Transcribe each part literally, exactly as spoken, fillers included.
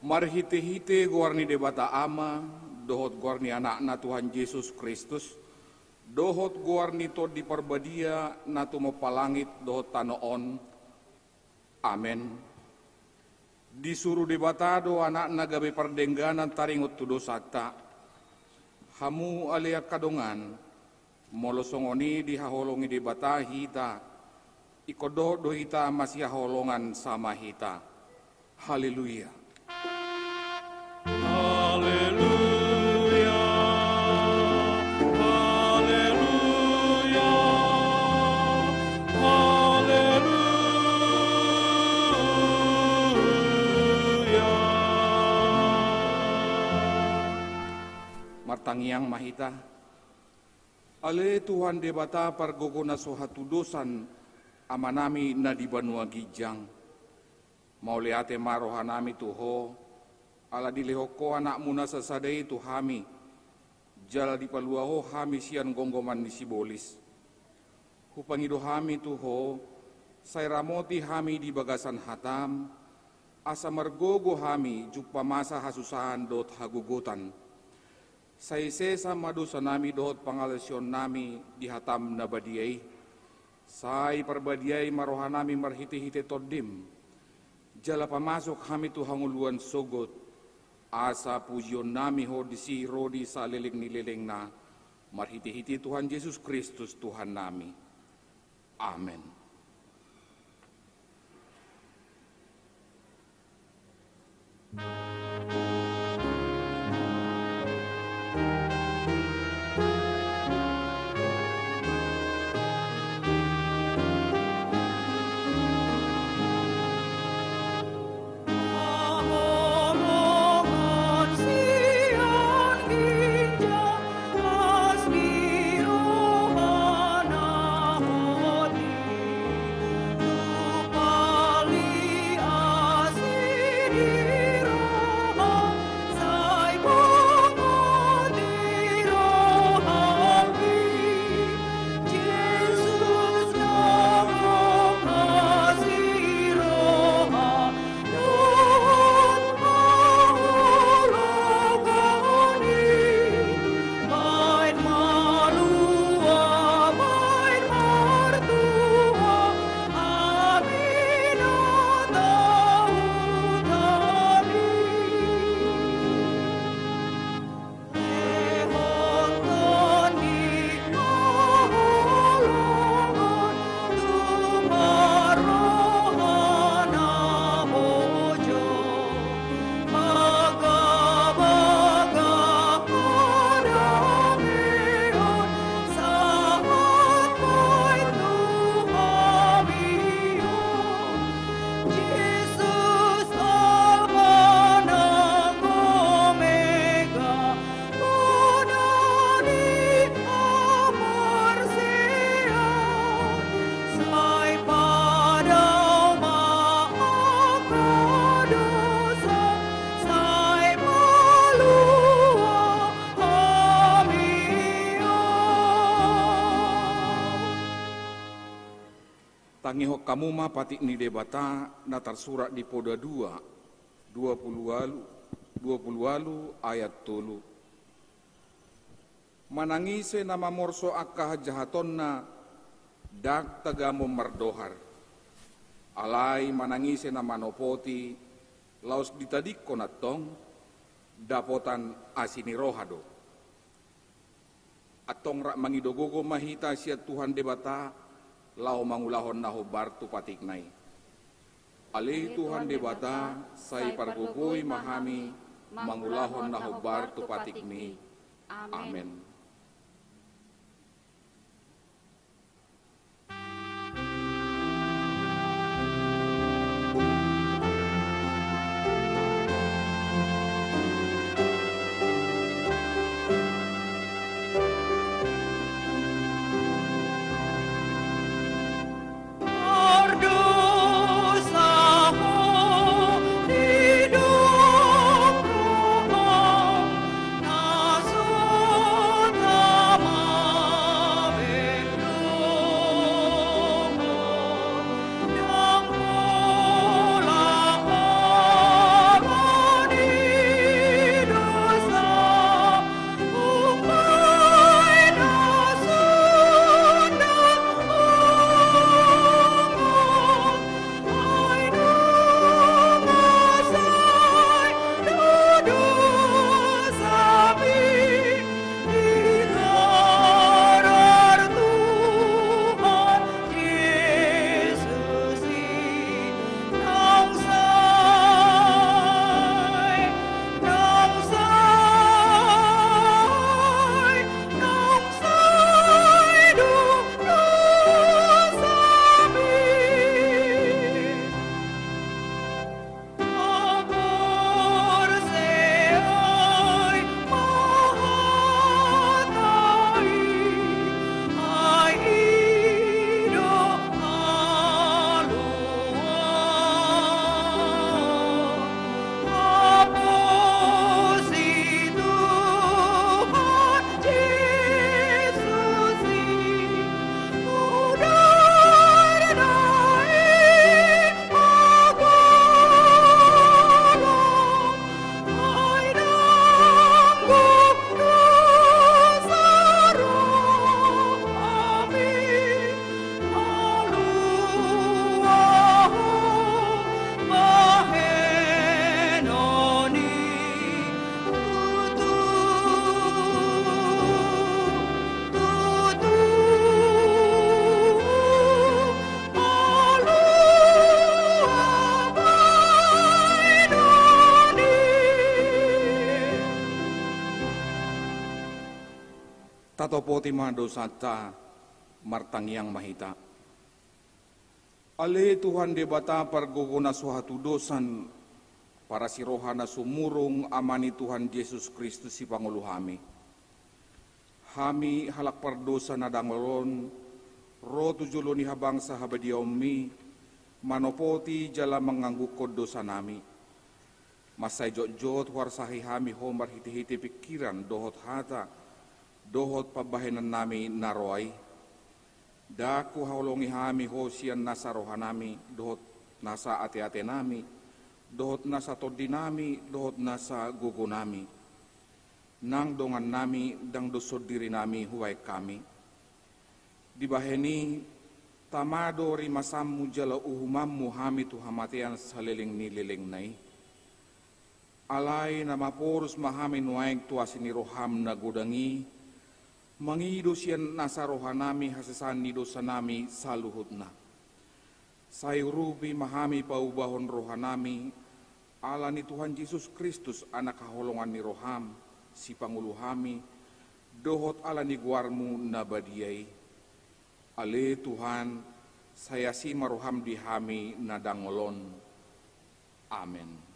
Marhite-hite goar ni Debata Ama, dohot goar ni Anakna Tuhan Jesus Kristus, dohot goar ni Tondi Parbadia na tumompa langit dohot tano on. Amen. Disuru Debata do Anakna gabe pardengganan taringot tu dosanta. Hamu ale angka dongan, molo songon i dihaholongi Debata hita, ingkon dohot do hita masihaholongan sama hita. Haleluya. Haleluya, haleluya, haleluya. Martangiang ma hita. Ale Tuhan Debata pargogo na so hatudosan amanami na di banua ginjang. Mauliate ma rohanami tu Ho, ala dilehon Ho Anakmu na sasada i tu hami, jala dipalua Ho hami sian gomgoman ni sibolis. Hupangido hami tu Ho, sai ramoti hami di bagasan hataM, asa margogo hami jumpa masa hasusahan dohot hagogotan. Sai sesa ma dosanami dohot pangalaosionnami di hataM na badia i. Sai parbadiai ma rohanami marhite-hite TondiM. Jala pamasuk hami tu hangoluan sogot, asa pujionnami Ho disi ro di saleleng ni lelengna, marhite-hite Tuhan Jesus Kristus Tuhannami. Amen. Tangihon hamu ma patik ni Debata na tarsurat di Poda dua, dua pulu ualu, dua pulu ualu ayat tolu. Manang ise na mamorso angka hajahatonna, ndang tagamon mardohar. Alai manang ise na manopoti, laos ditadingkon antong, dapotan asi ni roha do. Antong rap mangido gogo ma hita sian Tuhan Debata, laho mangulahon na hombar tu patikna i. Ale Tuhan Debata, sai pargogoi ma hami mangulahon na hombar tu patikmi. Amen. Topoti ma dosanta, martangiang ma hita. Ale Tuhan Debata pargogo na so hatudosan, parasiroha na sumurung, Ama ni Tuhan Jesus Kristus sipangolu hami. Hami halak pardosa na dangol on, ro tu jolo ni habangsa habadiaonmi, manopoti jala manganggungkon dosanami. Mansai jotjot huarsahi hami Ho marhitehite pingkiran dohot hata, dohot pambahenannami na roa i. Ndang huhaholongi hami Ho sian nasa rohanami, dohot nasa ateatenami, dohot nasa tondinami, dohot nasa gogonami. Nang dongannami, ndang doshon dirinami hubahen hami. Dibahen i, tama do rimasanmu jala uhumanmu hami tu hamatean saleleng ni lelengna i. Alai na maporus ma hami nuaeng tu asi ni roham na godang i, mangido sian nasa rohanami hasesaan ni dosanami saluhutna. Sai urupi ma hami paubahon rohanami, ala ni Tuhan Jesus Kristus, Anak haholongan ni roham, sipangolu hami, dohot ala ni goarmu na badia i. Ale Tuhan, sai asi ma roham di hami na dangol on. Amen.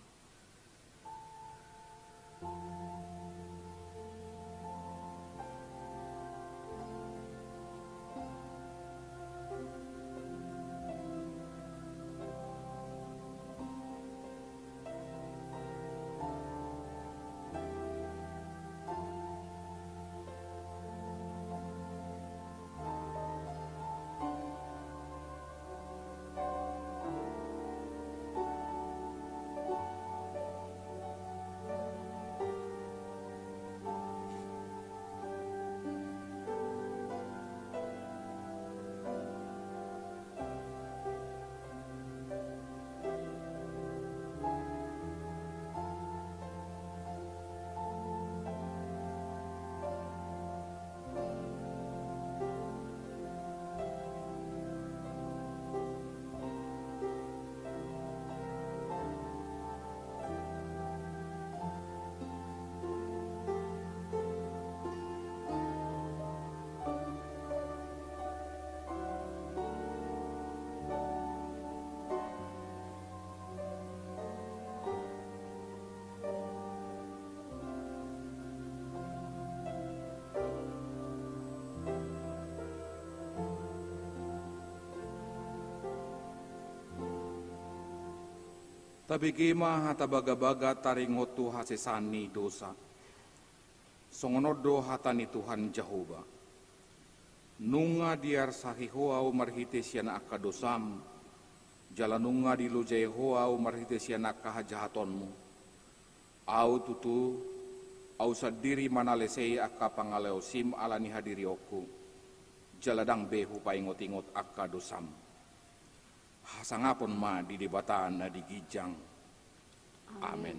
Tabege ma hata bagabaga taringot tu hasesaan ni dosa. Songon on do hata ni Tuhan Jahowa: Nunga diarsahi Ho ahu marhite sian angka dosam, jala nunga dilojai Ho ahu marhite sian angka hajahatonmu. Ahu tutu, Ahu sandiri manalesei angka pangalaosim ala ni hadirionku, jala ndang be hupaingotingot angka dosam. Hasangapon ma di Debata na di ginjang. Amen. Amen.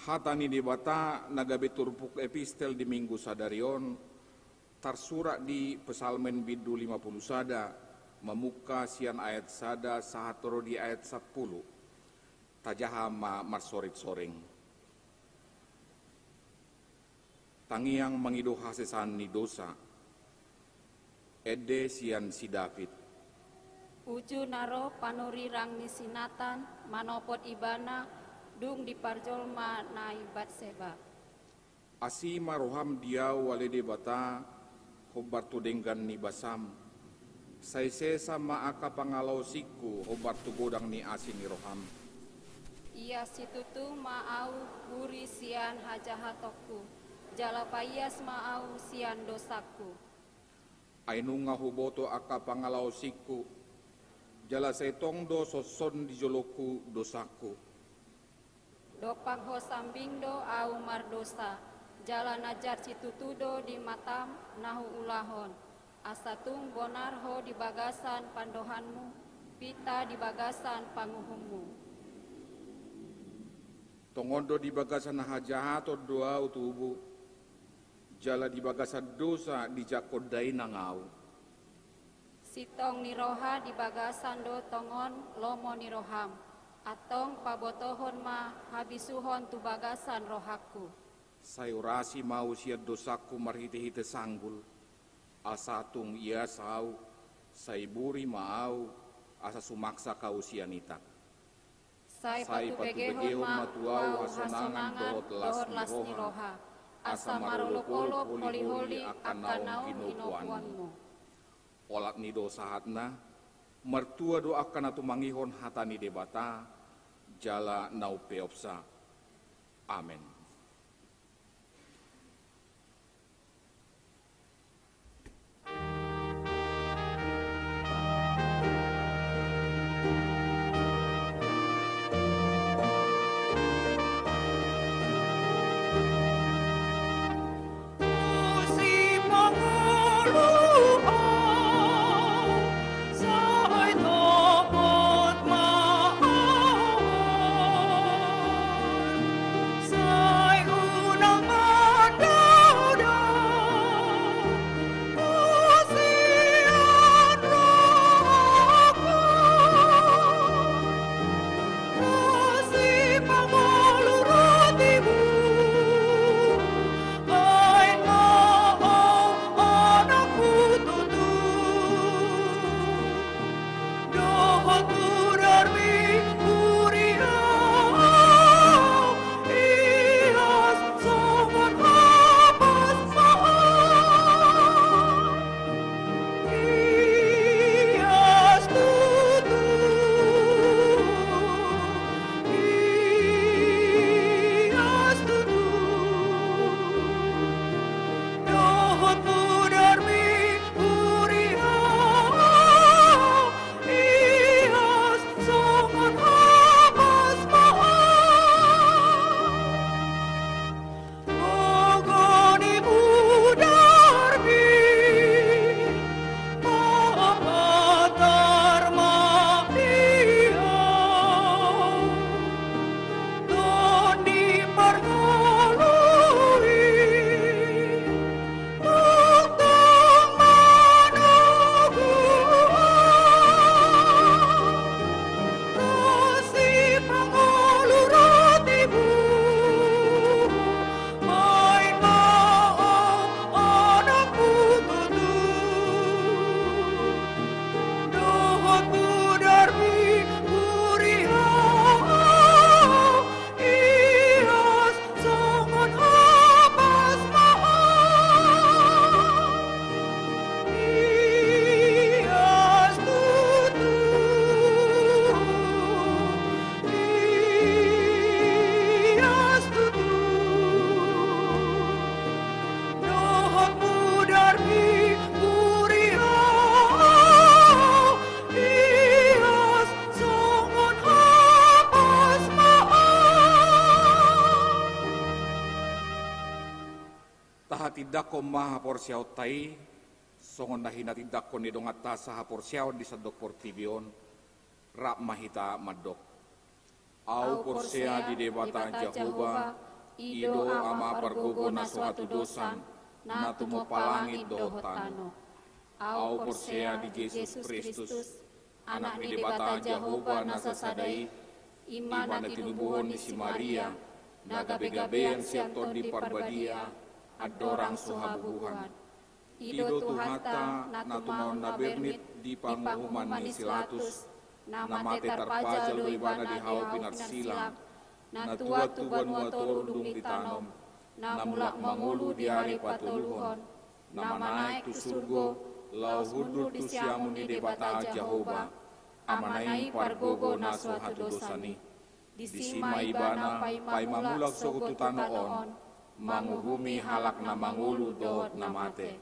Hata ni Debata na gabe turpuk epistel di Minggu sadari on, tarsurat di Psalmen bindu lima pulu sada, mamungka sian ayat sada sahat ro di ayat sampulu. Tajaha ma marsoring-soring. Tangiang mangido hasesaan ni dosa. Ende sian si David. Uju na ro panurirang ni si Natan, manopot ibana, dung diparjolma na i Batseba. Asi ma roham di ahu ale Debata, hombar tu denggan ni basam. Sai sesa ma angka pangalaosingku, hombar tu godang ni asi ni roham. Ias situtu ma ahu buri sian hajahatonku, jala paias ma ahu sian dosangku. Ai nunga huboto angka pangalaosingku, jala sai tong do sonson di jolongku dosangku. Dompak ho sambing do ahu mardosa, jala na jar situtu do di matam na huulahon, asa tung bonar ho di bagasan pandohanmu, pinta di bagasan panguhummu. Tongon do di bagasan hajahaton do ahu tubu, jala di bagasan dosa dijangkon dainang ahu. Sintong ni roha di bagasan do tongon lomo ni roham, antong pabotohon ma habisuhon tu bagasan rohangku. Sai urasi ma ahu sian dosangku marhite-hite sanggul, asa tung ias ahu, sai buri ma ahu, asa sumaksak ahu sian ita. Sai patubegehon ma tu ahu hasonangan dohot las ni roha, asa marolop-olop holi-holi angka naung ginogoanmu. Olat ni do sahatna, martua do angka na tumangihon hata ni Debata, jala na umpeopsa. Amen. Tahatindangkon ma haporseaonta i, songon na hinatindangkon ni donganta sahaporseaon di sandok portibi on, rap ma hita mandok. Ahu porsea di Debata Jahowa, I do Ama pargogo na so hatudosan, na tumompa langit dohot tano. Ahu porsea di Jesus Kristus, Anak ni Debata Jahowa na sasada i, i ma na tinubuhon ni si Maria, na gabegabean sian Tondi Parbadia, andorang so habubuhan. I do Tuhanta, na tumaon na bernit di panguhuman ni si Latus, na mate tarpajal do Ibana di hau pinarsilang, na tuat tu banua toru dung ditanom, na mulak mangolu di ari patoluhon, na manaek tu surgo, laho hundul tu siamun ni Debata Jahowa, Amana i pargogo na so hatudosan i. Disi ma Ibana paima mulak sogot tu tano on, manguhumi halak na mangolu dohot na mate.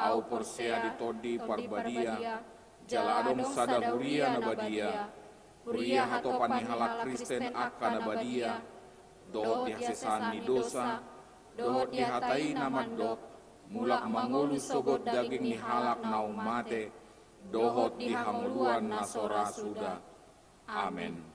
Ahu porsea di Tondi Parbadia, jala adong sada huria na badia, huria hatopan ni halak Kristen angka na badia, dohot di hasesaan ni dosa, dohot di hata i na mandok, mulak mangolu sogot daging ni halak naung mate, dohot di hangoluan na so ra suda. Amen.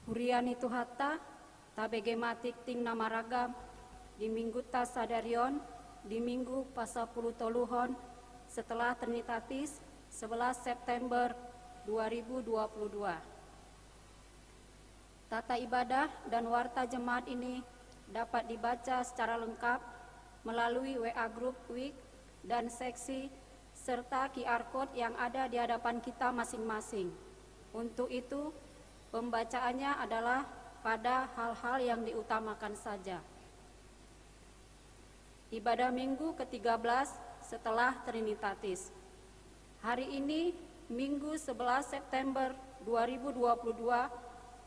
Huria ni Tuhanta, tabege ma tingting na maragam di Minggunta sadari on, di Minggu pasampulu toluhon setelah Trinitatis, sebelas September dua ribu dua puluh dua. Tata ibadah dan warta jemaat ini dapat dibaca secara lengkap melalui W A group week dan seksi, serta Q R code yang ada di hadapan kita masing-masing. Untuk itu, pembacaannya adalah pada hal-hal yang diutamakan saja. Ibadah Minggu ketiga belas setelah Trinitatis. Hari ini, Minggu sebelas September dua ribu dua puluh dua,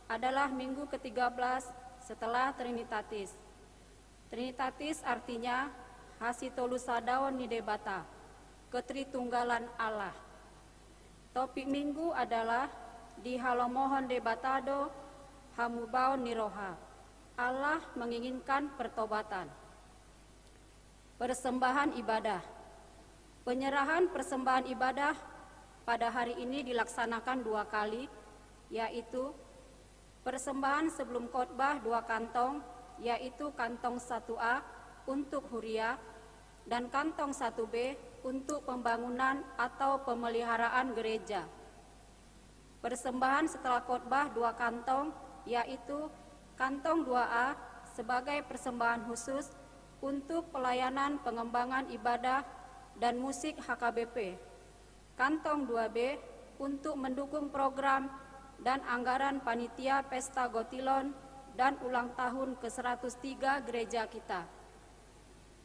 adalah Minggu ketiga belas setelah Trinitatis. Trinitatis artinya hasitolusadaon ni Debata, ketritunggalan Allah. Topik Minggu adalah dihalomohon Debata do hamubaon ni roha. Allah menginginkan pertobatan. Persembahan ibadah. Penyerahan persembahan ibadah pada hari ini dilaksanakan dua kali, yaitu persembahan sebelum khotbah dua kantong, yaitu kantong satu A untuk huria dan kantong satu B untuk pembangunan atau pemeliharaan gereja. Persembahan setelah khotbah dua kantong, yaitu kantong dua A sebagai persembahan khusus untuk pelayanan pengembangan ibadah dan musik H K B P. Kantong dua B untuk mendukung program dan anggaran panitia Pesta Gotilon dan ulang tahun ke seratus tiga gereja kita.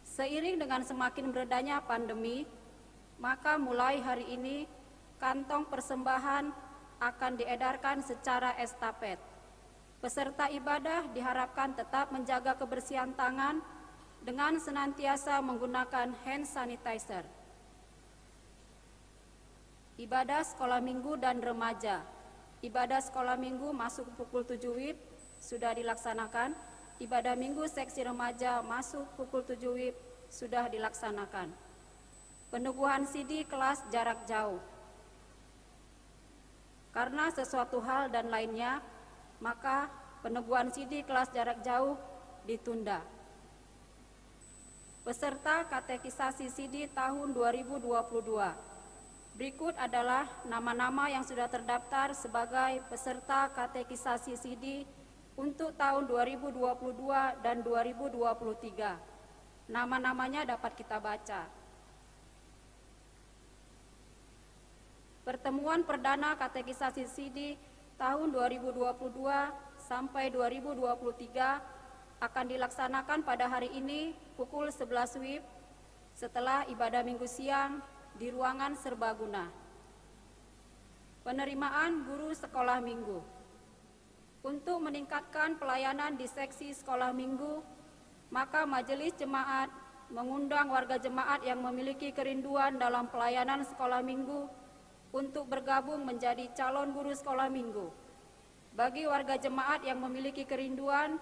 Seiring dengan semakin meredanya pandemi, maka mulai hari ini kantong persembahan akan diedarkan secara estafet. Peserta ibadah diharapkan tetap menjaga kebersihan tangan dengan senantiasa menggunakan hand sanitizer. Ibadah sekolah minggu dan remaja. Ibadah sekolah minggu masuk pukul tujuh WIB sudah dilaksanakan. Ibadah minggu seksi remaja masuk pukul tujuh WIB sudah dilaksanakan. Peneguhan sidi kelas jarak jauh. Karena sesuatu hal dan lainnya, maka peneguhan sidi kelas jarak jauh ditunda. Peserta katekisasi sidi tahun dua ribu dua puluh dua. Berikut adalah nama-nama yang sudah terdaftar sebagai peserta katekisasi sidi untuk tahun dua ribu dua puluh dua dan dua ribu dua puluh tiga. Nama-namanya dapat kita baca. Pertemuan perdana katekisasi sidi tahun dua ribu dua puluh dua sampai dua ribu dua puluh tiga akan dilaksanakan pada hari ini pukul sebelas WIB setelah ibadah minggu siang di ruangan serbaguna. Penerimaan guru sekolah minggu. Untuk meningkatkan pelayanan di seksi sekolah minggu, maka Majelis Jemaat mengundang warga jemaat yang memiliki kerinduan dalam pelayanan sekolah minggu untuk bergabung menjadi calon guru sekolah minggu. Bagi warga jemaat yang memiliki kerinduan,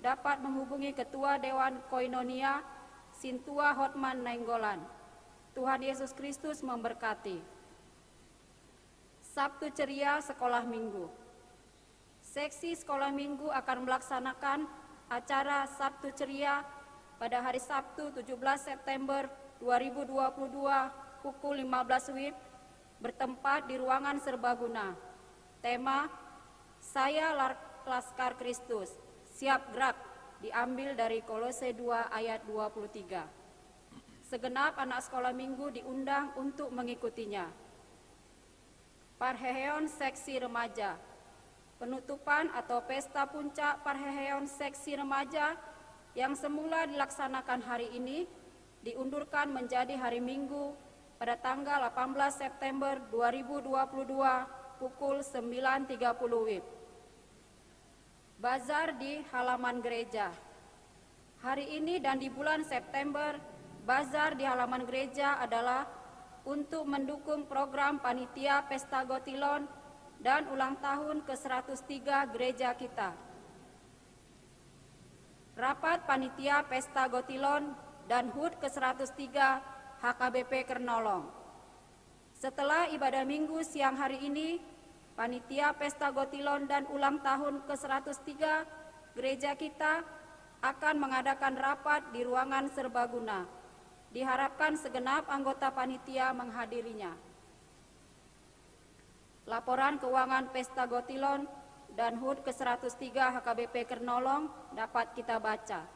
dapat menghubungi Ketua Dewan Koinonia, Sintua Hotman Nainggolan. Tuhan Yesus Kristus memberkati. Sabtu Ceria Sekolah Minggu. Seksi sekolah minggu akan melaksanakan acara Sabtu Ceria pada hari Sabtu tujuh belas September dua ribu dua puluh dua pukul lima belas WIB bertempat di ruangan serbaguna. Tema, Saya Lar-, Laskar Kristus, siap gerak, diambil dari Kolose dua ayat dua puluh tiga. Segenap anak sekolah minggu diundang untuk mengikutinya. Parheheon seksi remaja. Penutupan atau pesta puncak parheheon seksi remaja yang semula dilaksanakan hari ini diundurkan menjadi hari Minggu pada tanggal delapan belas September dua ribu dua puluh dua pukul sembilan tiga puluh WIB. Bazar di halaman gereja. Hari ini dan di bulan September, bazar di halaman gereja adalah untuk mendukung program panitia Pesta Gotilon dan ulang tahun ke seratus tiga gereja kita. Rapat panitia Pesta Gotilon dan HUT ke seratus tiga H K B P Kernolong. Setelah ibadah minggu siang hari ini, panitia Pesta Gotilon dan ulang tahun ke seratus tiga gereja kita akan mengadakan rapat di ruangan serbaguna. Diharapkan segenap anggota panitia menghadirinya. Laporan keuangan Pesta Gotilon dan HUT ke seratus tiga H K B P Kernolong dapat kita baca.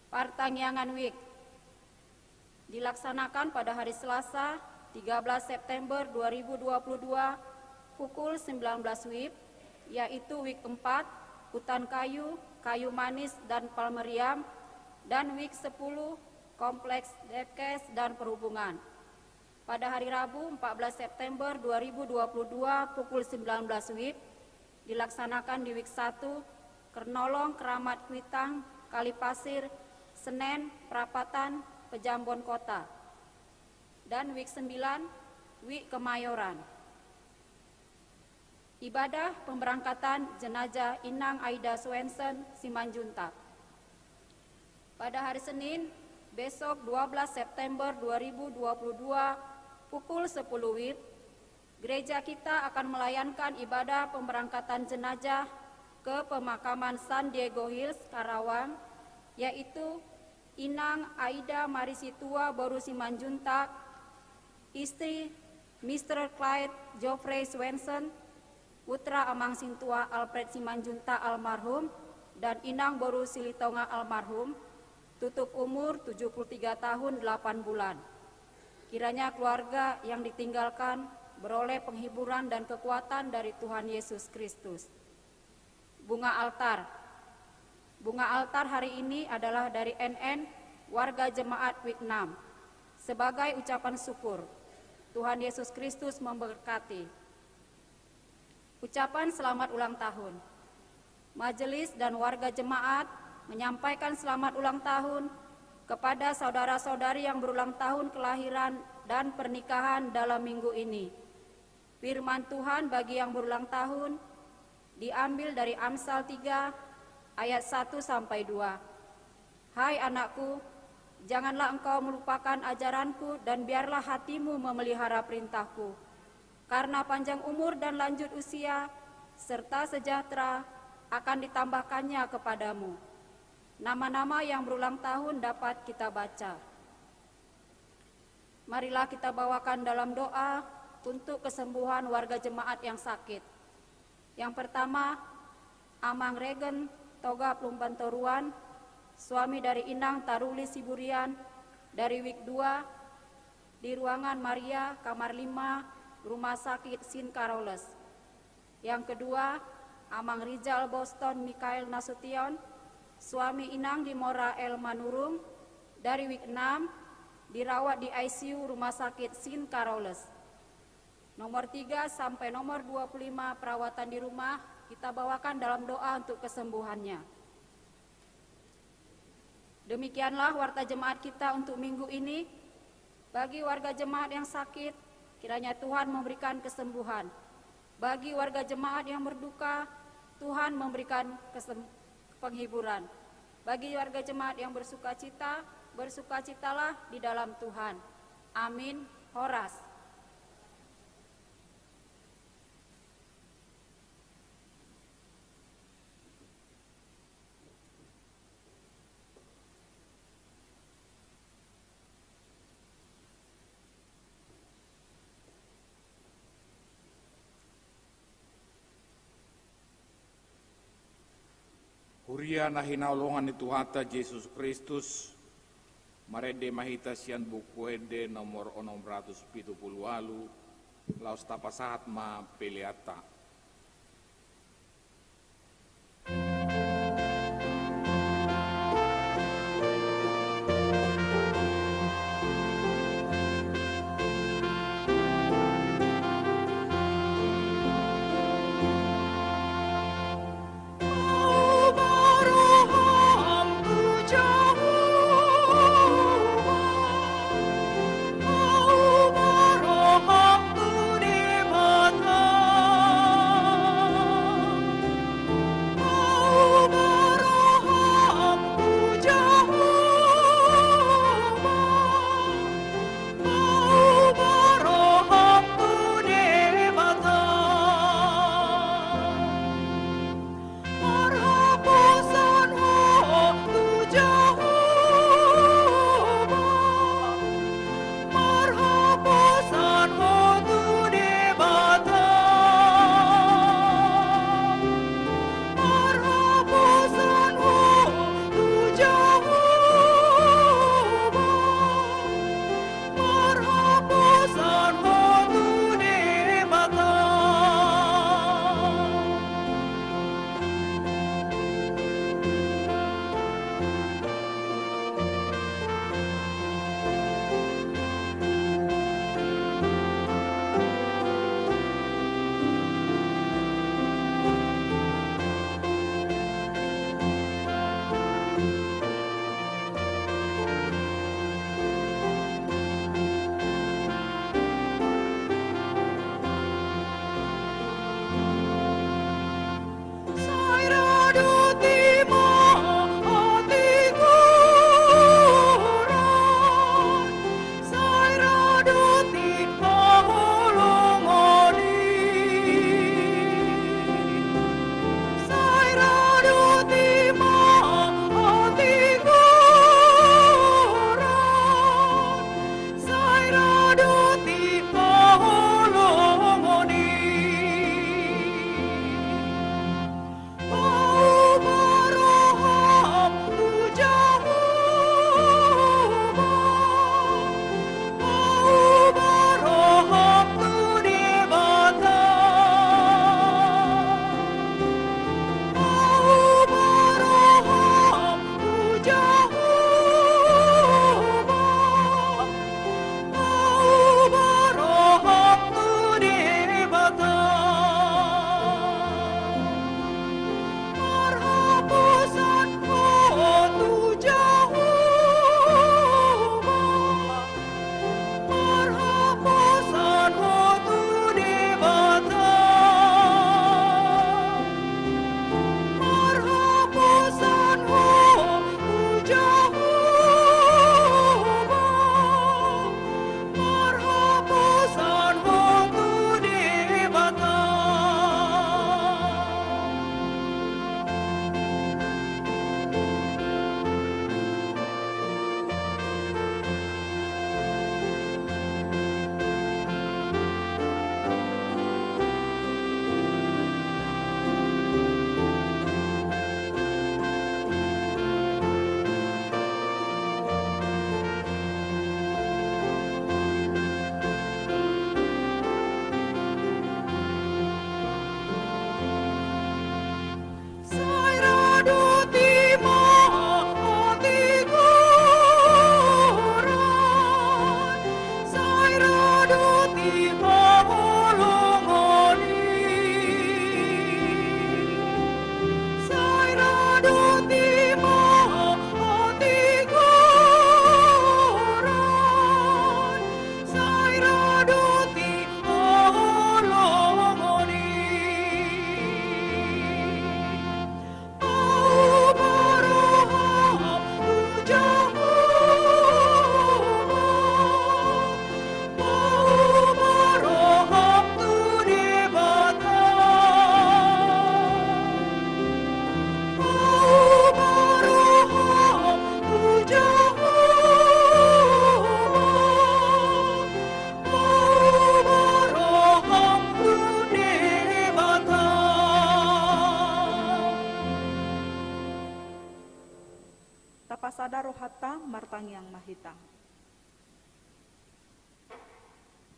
Partangiangan WIK dilaksanakan pada hari Selasa, tiga belas September dua ribu dua puluh dua, pukul sembilan belas wib, yaitu wib empat, hutan kayu, kayu manis, dan palmeriam, dan wib sepuluh, kompleks Depkes dan Perhubungan. Pada hari Rabu, empat belas September dua ribu dua puluh dua, pukul sembilan belas wib, dilaksanakan di wib satu, Kernolong, Keramat, Kuitang, Kalipasir, Senen, Prapatan, Pejambon Kota, dan wib sembilan, wib Kemayoran. Ibadah pemberangkatan jenazah Inang Aida Swensen Simanjuntak. Pada hari Senin, besok dua belas September dua ribu dua puluh dua, pukul sepuluh wib, gereja kita akan melayankan ibadah pemberangkatan jenazah ke pemakaman San Diego Hills, Karawang, yaitu Inang Aida Marisitua boru Simanjuntak, istri Mister Clyde Geoffrey Swensen, putra Amang Sintua Alfred Simanjuntak almarhum dan Inang boru Silitonga almarhum, tutup umur tujuh puluh tiga tahun delapan bulan. Kiranya keluarga yang ditinggalkan beroleh penghiburan dan kekuatan dari Tuhan Yesus Kristus. Bunga altar. Bunga altar hari ini adalah dari N N, warga jemaat wib enam, sebagai ucapan syukur. Tuhan Yesus Kristus memberkati. Ucapan selamat ulang tahun. Majelis dan warga jemaat menyampaikan selamat ulang tahun kepada saudara-saudari yang berulang tahun kelahiran dan pernikahan dalam minggu ini. Firman Tuhan bagi yang berulang tahun diambil dari Amsal tiga ayat satu sampai dua. Hai anakku, janganlah engkau melupakan ajaranku dan biarlah hatimu memelihara perintahku. Karena panjang umur dan lanjut usia, serta sejahtera akan ditambahkannya kepadamu. Nama-nama yang berulang tahun dapat kita baca. Marilah kita bawakan dalam doa untuk kesembuhan warga jemaat yang sakit. Yang pertama, Amang Regen Togap Lumban Toruan, suami dari Inang Taruli Siburian, dari wib dua, di ruangan Maria, kamar lima, Rumah Sakit Saint Carolus. Yang kedua, Amang Rizal Boston Mikael Nasution, suami Inang di Mora El Manurung, dari wib enam, dirawat di I C U Rumah Sakit Saint Carolus. Nomor tiga sampai nomor dua puluh lima perawatan di rumah, kita bawakan dalam doa untuk kesembuhannya. Demikianlah warta jemaat kita untuk minggu ini. Bagi warga jemaat yang sakit, kiranya Tuhan memberikan kesembuhan. Bagi warga jemaat yang berduka, Tuhan memberikan kesem-, penghiburan. Bagi warga jemaat yang bersukacita, bersukacitalah di dalam Tuhan. Amin. Horas. Huria na hinaholongan ni Tuhanta Jesus Kristus, marende ma hita sian Buku Ende nomor onom ratus pitu pulu ualu, laos tapasahat ma peleanta.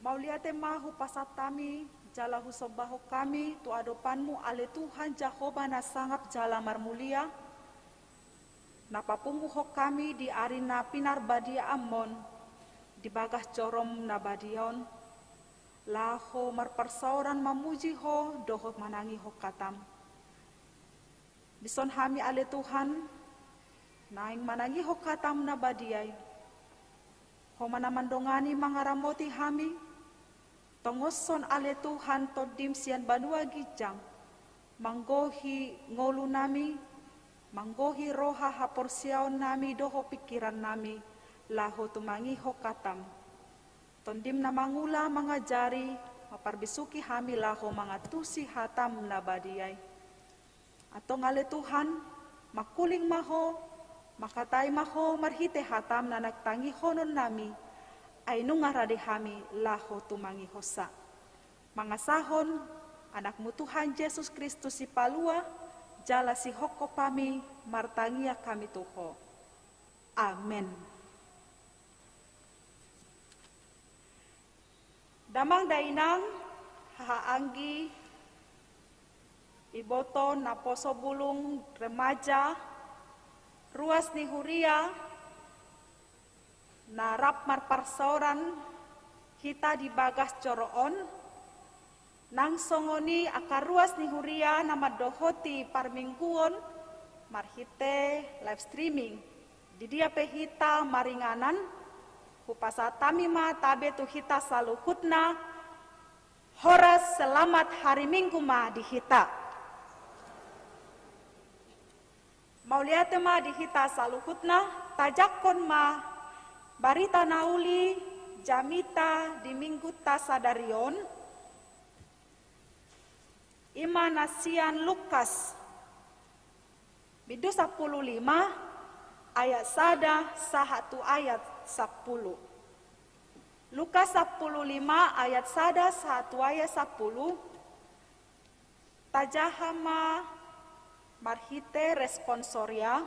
Mauliate ma hupasahat hami jala husombahon hami tu adopanmu ale Tuhan Jahowa na sangap jala marmulia, na papunguhon hami di ari na pinarbadiaanmon di bagas jorom na badia on, laho marparsaoran mamuji ho dohot manangihon hatam. Dison hami ale Tuhan, naeng manangihon hatam na badia i. Ho ma na mandongani mangaramoti hami, tongoshon ale Tuhan tondim sian banua ginjang, manggohi ngolunami, manggohi roha haporseaonnami dohot pingkirannami, laho tumangihon hatam. Tondim na mangula mangajari, maparbisuhi hami laho mangantusi hatam na badia i. Antong ale Tuhan, mangkuling ma ho, mangkatai ma ho marhite hatam na naeng tangihononnami, ai nunga rade hami laho tumangihonsa. Mangasahon Anakmu Tuhan Jesus Kristus Sipalua, jala sihophop hami martangiang hami tu ho. Amen. Damang dainang, hahaanggi, iboto naposo bulung remaja, ruas ni huria, na rap marparsaoran hita di bagas joro on, nang songon i angka ruas ni huria na mandohoti parmingguon marhite live streaming. Di dia pe hita maringanan, hupasahat hami ma tabe tu hita saluhutna, horas selamat hari Minggu ma di hita. Mauliate ma di hita saluhutna, tajangkon ma barita na uli jamita di Mingguta sadari on, i ma na sian Lukas, bindu sampulu lima, ayat sada sahat tu ayat sampulu. Lukas sampulu lima ayat sada sahat tu ayat sampulu. Tajaha ma marhite responsoria,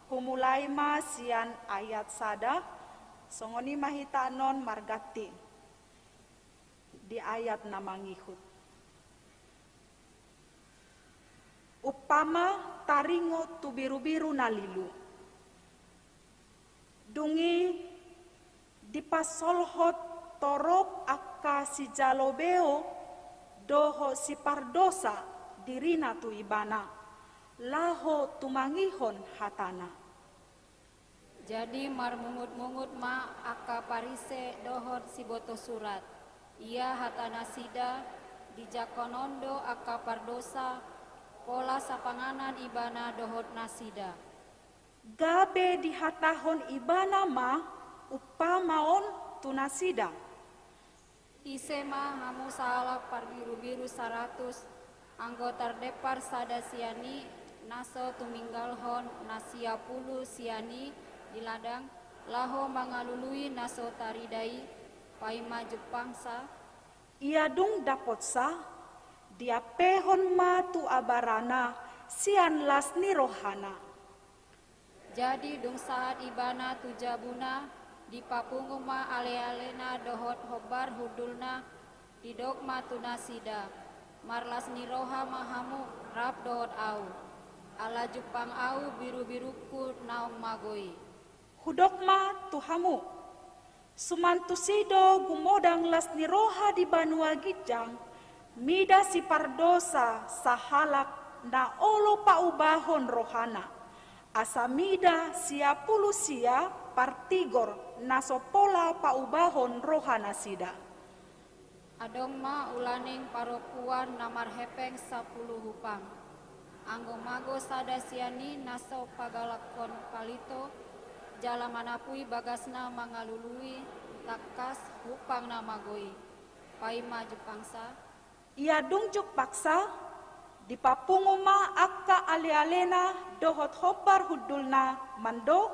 humulai ma sian ayat sada, songon i ma hita annon marganti di ayat na mangihut. Umpama taringot tu birubiru na lilu. Dung i dipasolhot torop angka sijalo beo dohot sipardosa dirina tu ibana, laho tumangihon hatana. Jadi marmungutmungut ma angka Parise dohot sibotoh surat. Ia hatanasida, dijangkon on do angka pardosa, pola sapanganan ibana dohot nasida. Gabe dihatahon ibana ma umpama on tu nasida. Ise ma hamu sahalak parbirubiru saratus, anggo tardempar sada sian i, na so tuminggalhon na sia pulu sian i di ladang, laho mangalului na so tarida i, paima jumpangsa? Ia dung dapotsa, diampehon ma tu abarana sian las ni rohana. Jadi dung sahat ibana tu jabuna, dipapungu ma alealena dohot hombar hundulna, didok ma tu nasida, marlas ni roha ma hamu rap dohot ahu, ala jumpang ahu birubirungku naung mago i. Hudok ma tu hamu, suman tusi do gumodang las ni roha di banua ginjang, mida sipardosa sahalak na olo paubahon rohana, asa mida sia pulu sia partigor na so pola paubahon rohanasida. Adong ma ulaning parompuan na marhepeng sapulu hupang. Anggo mago sada sian i na so pagalakkon palito, jala manapui bagasna mangalului tangkas hupang na mago i, paima jumpangsa. Ia dung jumpangsa, dipapungu ma angka alealena dohot hombar hundulna mandok,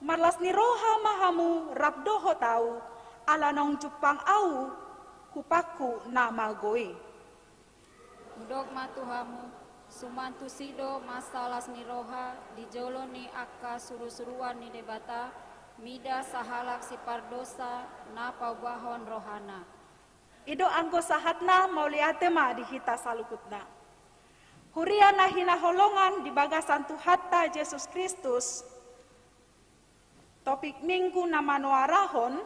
marlas ni roha ma hamu rap dohot ahu, ala naung jumpang ahu hupangku na mago i. Hudok ma tu hamu, suman tusi do masa las ni roha di jolo ni angka surusuruan ni Debata, mida sahalak sipardosa na paubahon rohana. I do anggo sahatna, mauliate ma di hita saluhutna. Huria na hinaholongan di bagasan Tuhanta Jesus Kristus, topik Minggu na manoarahon,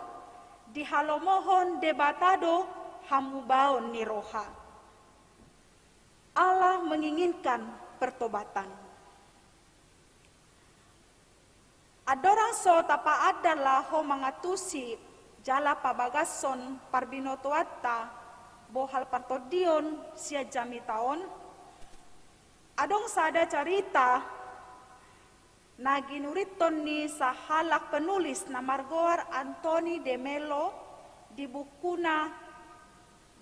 dihalomohon Debata do hamubaon ni roha. Allah menginginkan pertobatan. Andorang so tapaandar laho mangantusi jala pabagashon parbinotoanta bohal partondion sian jamita on, adong sada carita na ginurithon ni sahalak penulis na margoar Anthony de Mello di bukuna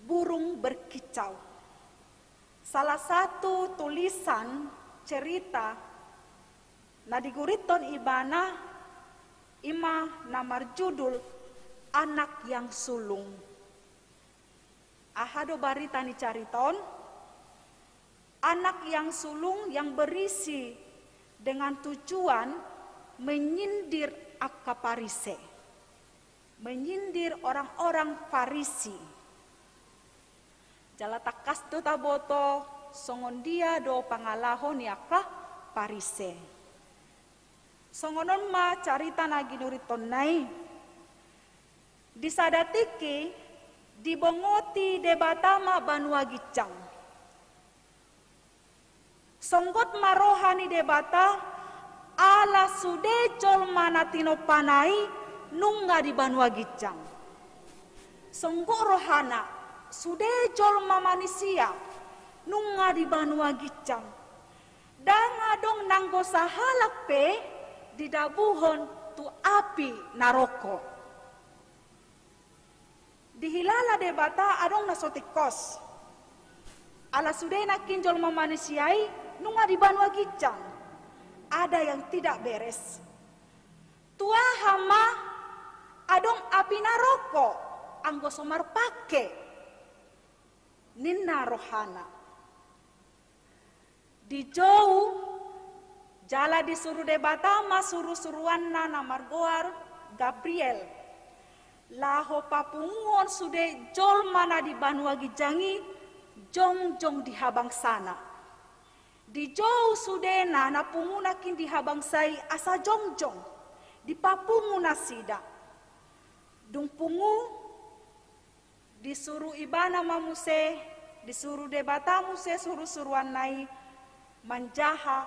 Burung Berkicau. Salah satu tulisan cerita na digurithon ibana i ma na marjudul Anak yang Sulung. Aha do barita ni carita on? Anak yang sulung yang berisi dengan tujuan menyindir angka Parise, menyindir orang-orang Farisi. Jala tangkas do taboto songon dia do pangalaho ni angka Parise. Songon on ma carita na ginurithonna i. Di sada tingki dibongoti Debata ma banua ginjang. Songgot ma roha ni Debata, ala sude jolma na tinompana i nunga di banua ginjang. Songgot rohana, sude jolma manisia nunga di banua ginjang. Ndang adong nanggo sahalak pe didabuhon tu api naroko. Dihilala Debata adong na so tingkos. Ala sude nangkin jolma manisia i nunga di banua ginjang. Ada yang tidak beres. Tu aha ma adong api naroko anggo so marpangke, ninna rohana. Dijou jala disuru Debata ma surusuruanna na margoar Gabriel, laho papunguhon sude jolma na di banua ginjang i jongjong di habangsana. Dijou sudena na pungu nangkin di habangsa i asa jongjong, dipapungu nasida. Dung pungu, disuru ibana ma muse, disuru Debata muse surusuruanna i manjaha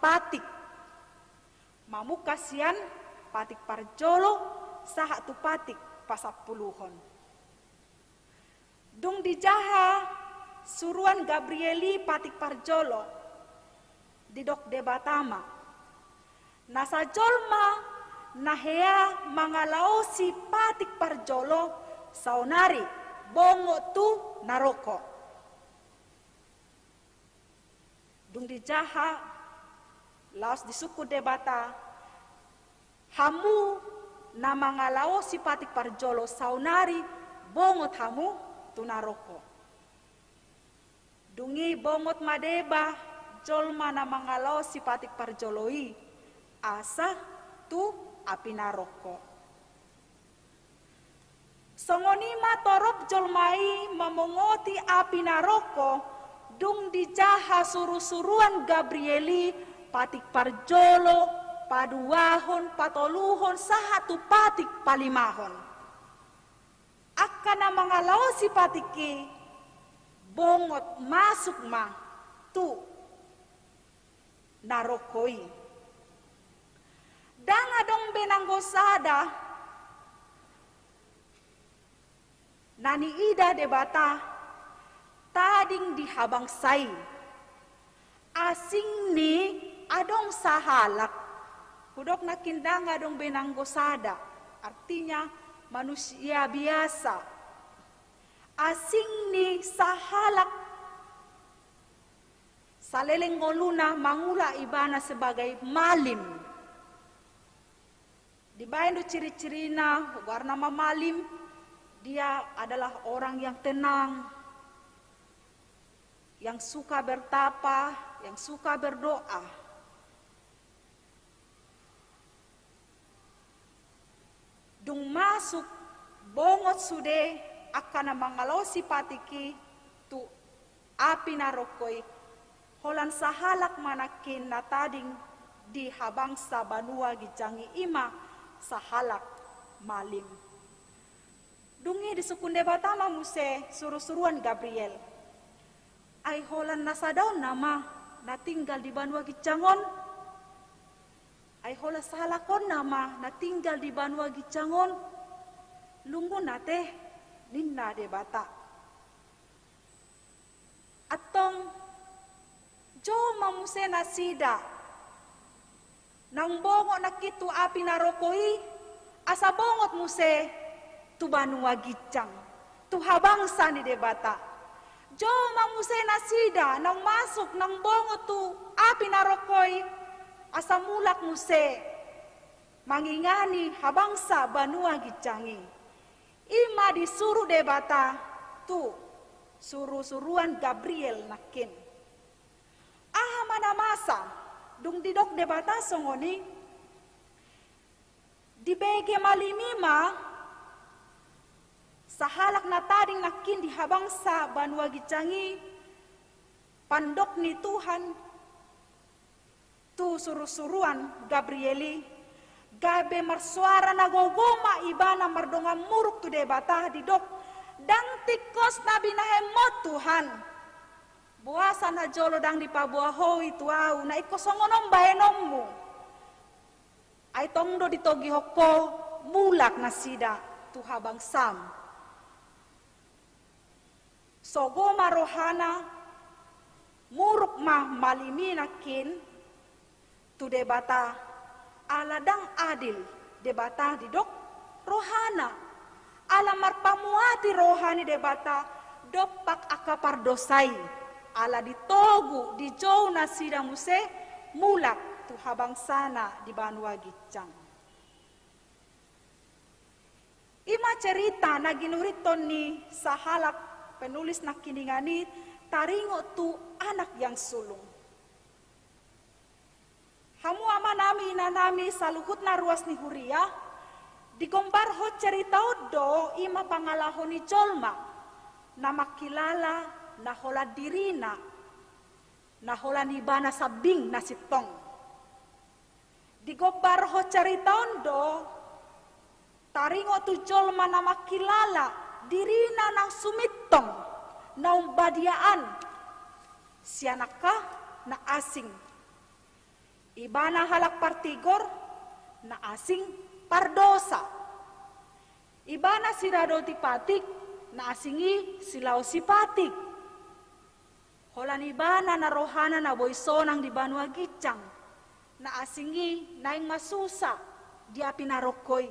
patik. Mamungka sian patik parjolo sahat tu patik pasampuluhon. Dung dijaha suruan Gabriel i patik parjolo, didok Debata ma, nasa jolma na hea mangalaosi patik parjolo, saonari bongot tu naroko. Dung dijaha, laos disungkun Debata, hamu na mangalaosi patik parjolo, saonari bongot hamu tu naroko. Dung i bongot ma deba jolma na mangalaosi patik parjolo i, asa tu api naroko. Songon i ma torop jolma i mamongoti api naroko, dung dijaha surusuruan Gabriel i patik parjolo, paduahon, patoluhon, sahat tu patik palimahon. Angka na mangalaosi patik i bongot masuk ma tu naroko i. Ndang adong be nanggo sada na niida Debata tading di habangsa i. Asing ni adong sahalak. Hudok nangkin ndang adong be nanggo sada. Artinya manusia biasa. Asing ni sahalak saleleng ngoluna mangula ibana sebagai malim. Dibaen do ciri-cirina, goarna ma malim, dia adalah orang yang tenang, yang suka bertapa, yang suka berdoa. Dung masuk bongot sude angka na mangalaosi patik i tu api naroko i, holan sahalak ma nangkin na tading di habangsa banua ginjang i, i ma sahalak malim. Dung i disungkun Debata ma muse surusuruan Gabriel, ai holan na sadaonna ma na tinggal di banua ginjang on? Ai holan sahalak on nama na tinggal di banua ginjang on? Lungun ate, ninna Debata. Antong jou ma muse nasida naung bongot nangkin tu api naroko i, asa bongot muse tu banua ginjang, tu habangsa ni Debata. Jou ma muse nasida naung masuk, naung bongot tu api naroko i, asa mulak muse mangingani habangsa banua ginjang i. I ma disuru Debata tu surusuruan Gabriel nangkin. Aha ma na masa? Dung didok Debata songon i, dibege malim i ma sahalak na tading nangkin di habangsa banua ginjang i, pandok ni Tuhan tu surusuruan Gabriel i, gabe marsoara na gogo ma ibana mardongan muruk tu Debata, didok, ndang tingkos na binahenmu Tuhan. Boasa na jolo ndang dipaboa Ho i tu ahu, na ingkon songon on bahenonmu? Ai tong do ditogihon Ho mulak nasida tu habangsam. Sogo ma rohana, muruk ma malim i nangkin tu Debata, ala ndang adil Debata, didok, rohana. Ala marpamuati roha ni Debata dompak angka pardosa i, ala ditogu, dijou nasida muse mulak tu habangsana di banua ginjang. I ma cerita na ginurithon ni sahalak penulis nangkiningan i taringot tu anak yang sulung. Hamu amanami, inanami, saluhutna ruas ni huria, digombarhon cerita on do i ma pangalaho ni jolma na mangkilala na holan dirina, na holan ibana sambing na sintong. Digombarhon cerita on do taringot tu jolma na mangkilala dirina na sumintong, na umbadiaan, sian angka na asing. Ibana halak partigor, na asing pardosa. Ibana siradoti patik, na asing i silaosi patik. Holan ibana na rohana na boi sonang di banua ginjang, na asing i naeng masusa di api naroko i.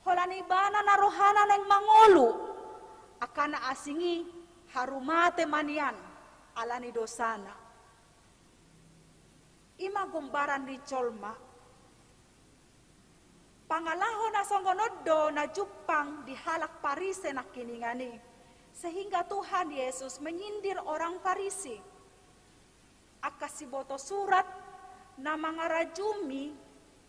Holan ibana na rohana naeng mangolu, angka na asing i haru mate ma nian ala ni dosana. I ma gombaran ni jolma. Pangalaho na songon on do na jumpang di halak Parise nangkiningan i, sehingga Tuhan Yesus menyindir orang Farisi. Angka siboto surat na mangarajumi,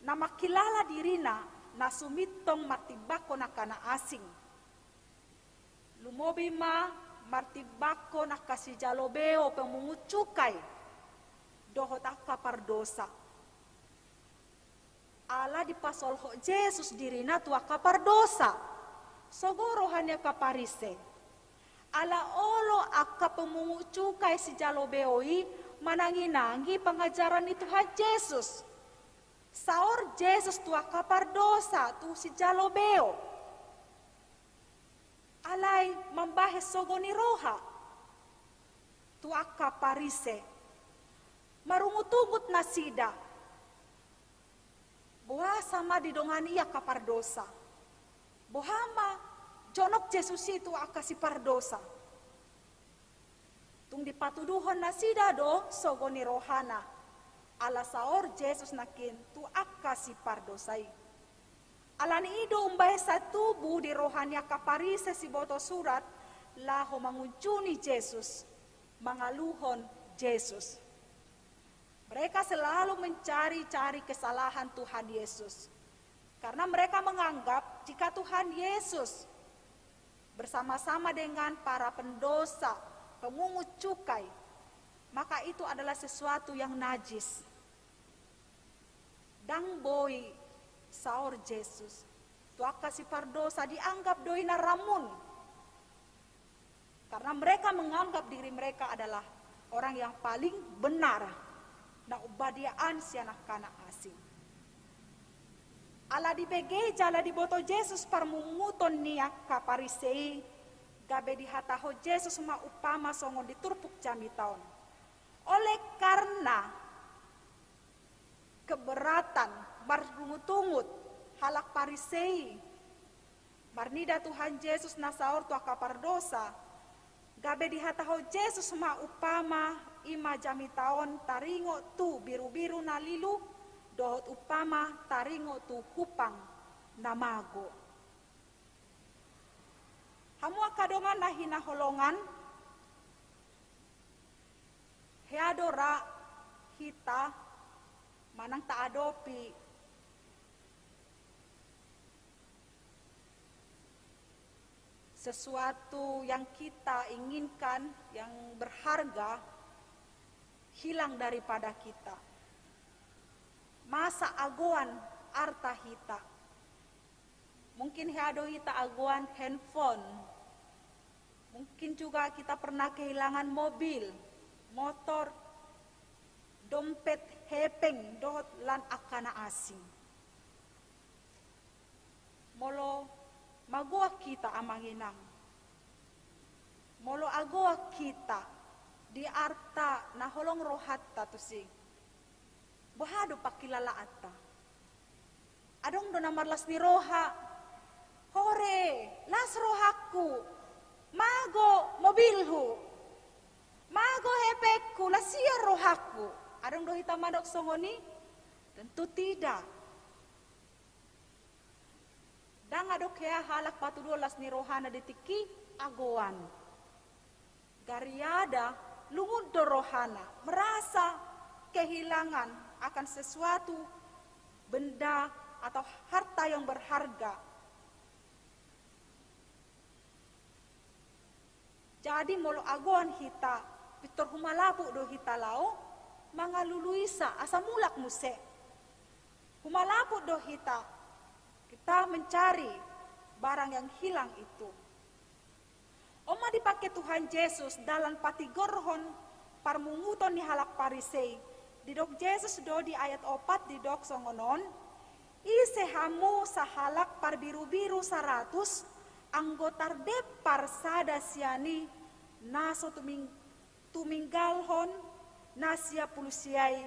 na mangkilala dirina na sumintong martimbangkon angka na asing. Lumobi ma martimbangkon angka sijalo beo, pemungut cukai, dohot angka pardosa. Ala dipasolhot Jesus dirina tu angka pardosa. Sogo roha ni angka Parise. Ala olo angka pemungut cukai sijalo beo i mananginangi pangajaran ni Tuhan Jesus. Saor Jesus tu angka pardosa, tu sijalo beo. Alai mambahen sogo ni roha tu angka Parise. Marungutungut nasida. Boasa ma didongani angka pardosa? Boha ma jonok Jesus i tu angka sipardosa? Tung dipatuduhon nasida do sogo ni rohana, ala saor Jesus nangkin tu angka sipardosa i. Alani i do umbahen sai tubu di roha ni angka Parise siboto surat laho mangunjuni Jesus, mangaluhon Jesus. Mereka selalu mencari-cari kesalahan Tuhan Yesus. Karena mereka menganggap jika Tuhan Yesus bersama-sama dengan para pendosa, pemungut cukai, maka itu adalah sesuatu yang najis. Ndang boi saor Jesus tu angka sipardosa, dianggap do i na ramun. Karena mereka menganggap diri mereka adalah orang yang paling benar, na umbadiaan sian angka na asing. Ala dibege jala diboto Jesus parmunguton ni angka Parisei, gabe dihatahon Jesus ma umpama songon di turpuk jamita on. Oleh karena keberatan marungut-ungut halak Parisei marnida Tuhan Jesus na saor tu angka pardosa, gabe dihatahon Jesus ma umpama i ma jamita on taringot tu birubiru na lilu, dohot umpama taringot tu humpang na mago. Hamu angka dongan na hinaholongan, hea do ra hita manang taadopi sesuatu yang kita inginkan, yang berharga, hilang daripada kita. Masa agoan arta hita. Mungkin hea do hita agoan handphone. Mungkin juga kita pernah kehilangan mobil, motor, dompet, hepeng, dohot lan angka na asing. Molo magoan hita amang inang, molo agoan hita di arta na holong rohanta tusi, boha do pangkilalaanta? Adong do na marlas ni roha, "Hore, las rohangku, mago mobilhu, mago hepengku, las ia rohangku." Adong do hita mandok songon i? Tentu tidak. Ndang adong hea halak patuduhon las ni rohana di tingki agoan. Gariada lungun do rohana, merasa kehilangan akan sesuatu benda atau harta yang berharga. Jadi molo agoan hita, pintor humalaput do hita laho mangalului sa asa mulak muse. Humalaput do hita, kita mencari barang yang hilang itu. On ma dipangke Tuhan Jesus dalan patigorhon parmunguton ni halak Parisei. Didok Jesus do di ayat opat, didok songon on: "Ise hamu sahalak parbirubiru saratus, anggo tardempar sada sian i, na so tuming-, tuminggalhon na sia pulu sia i,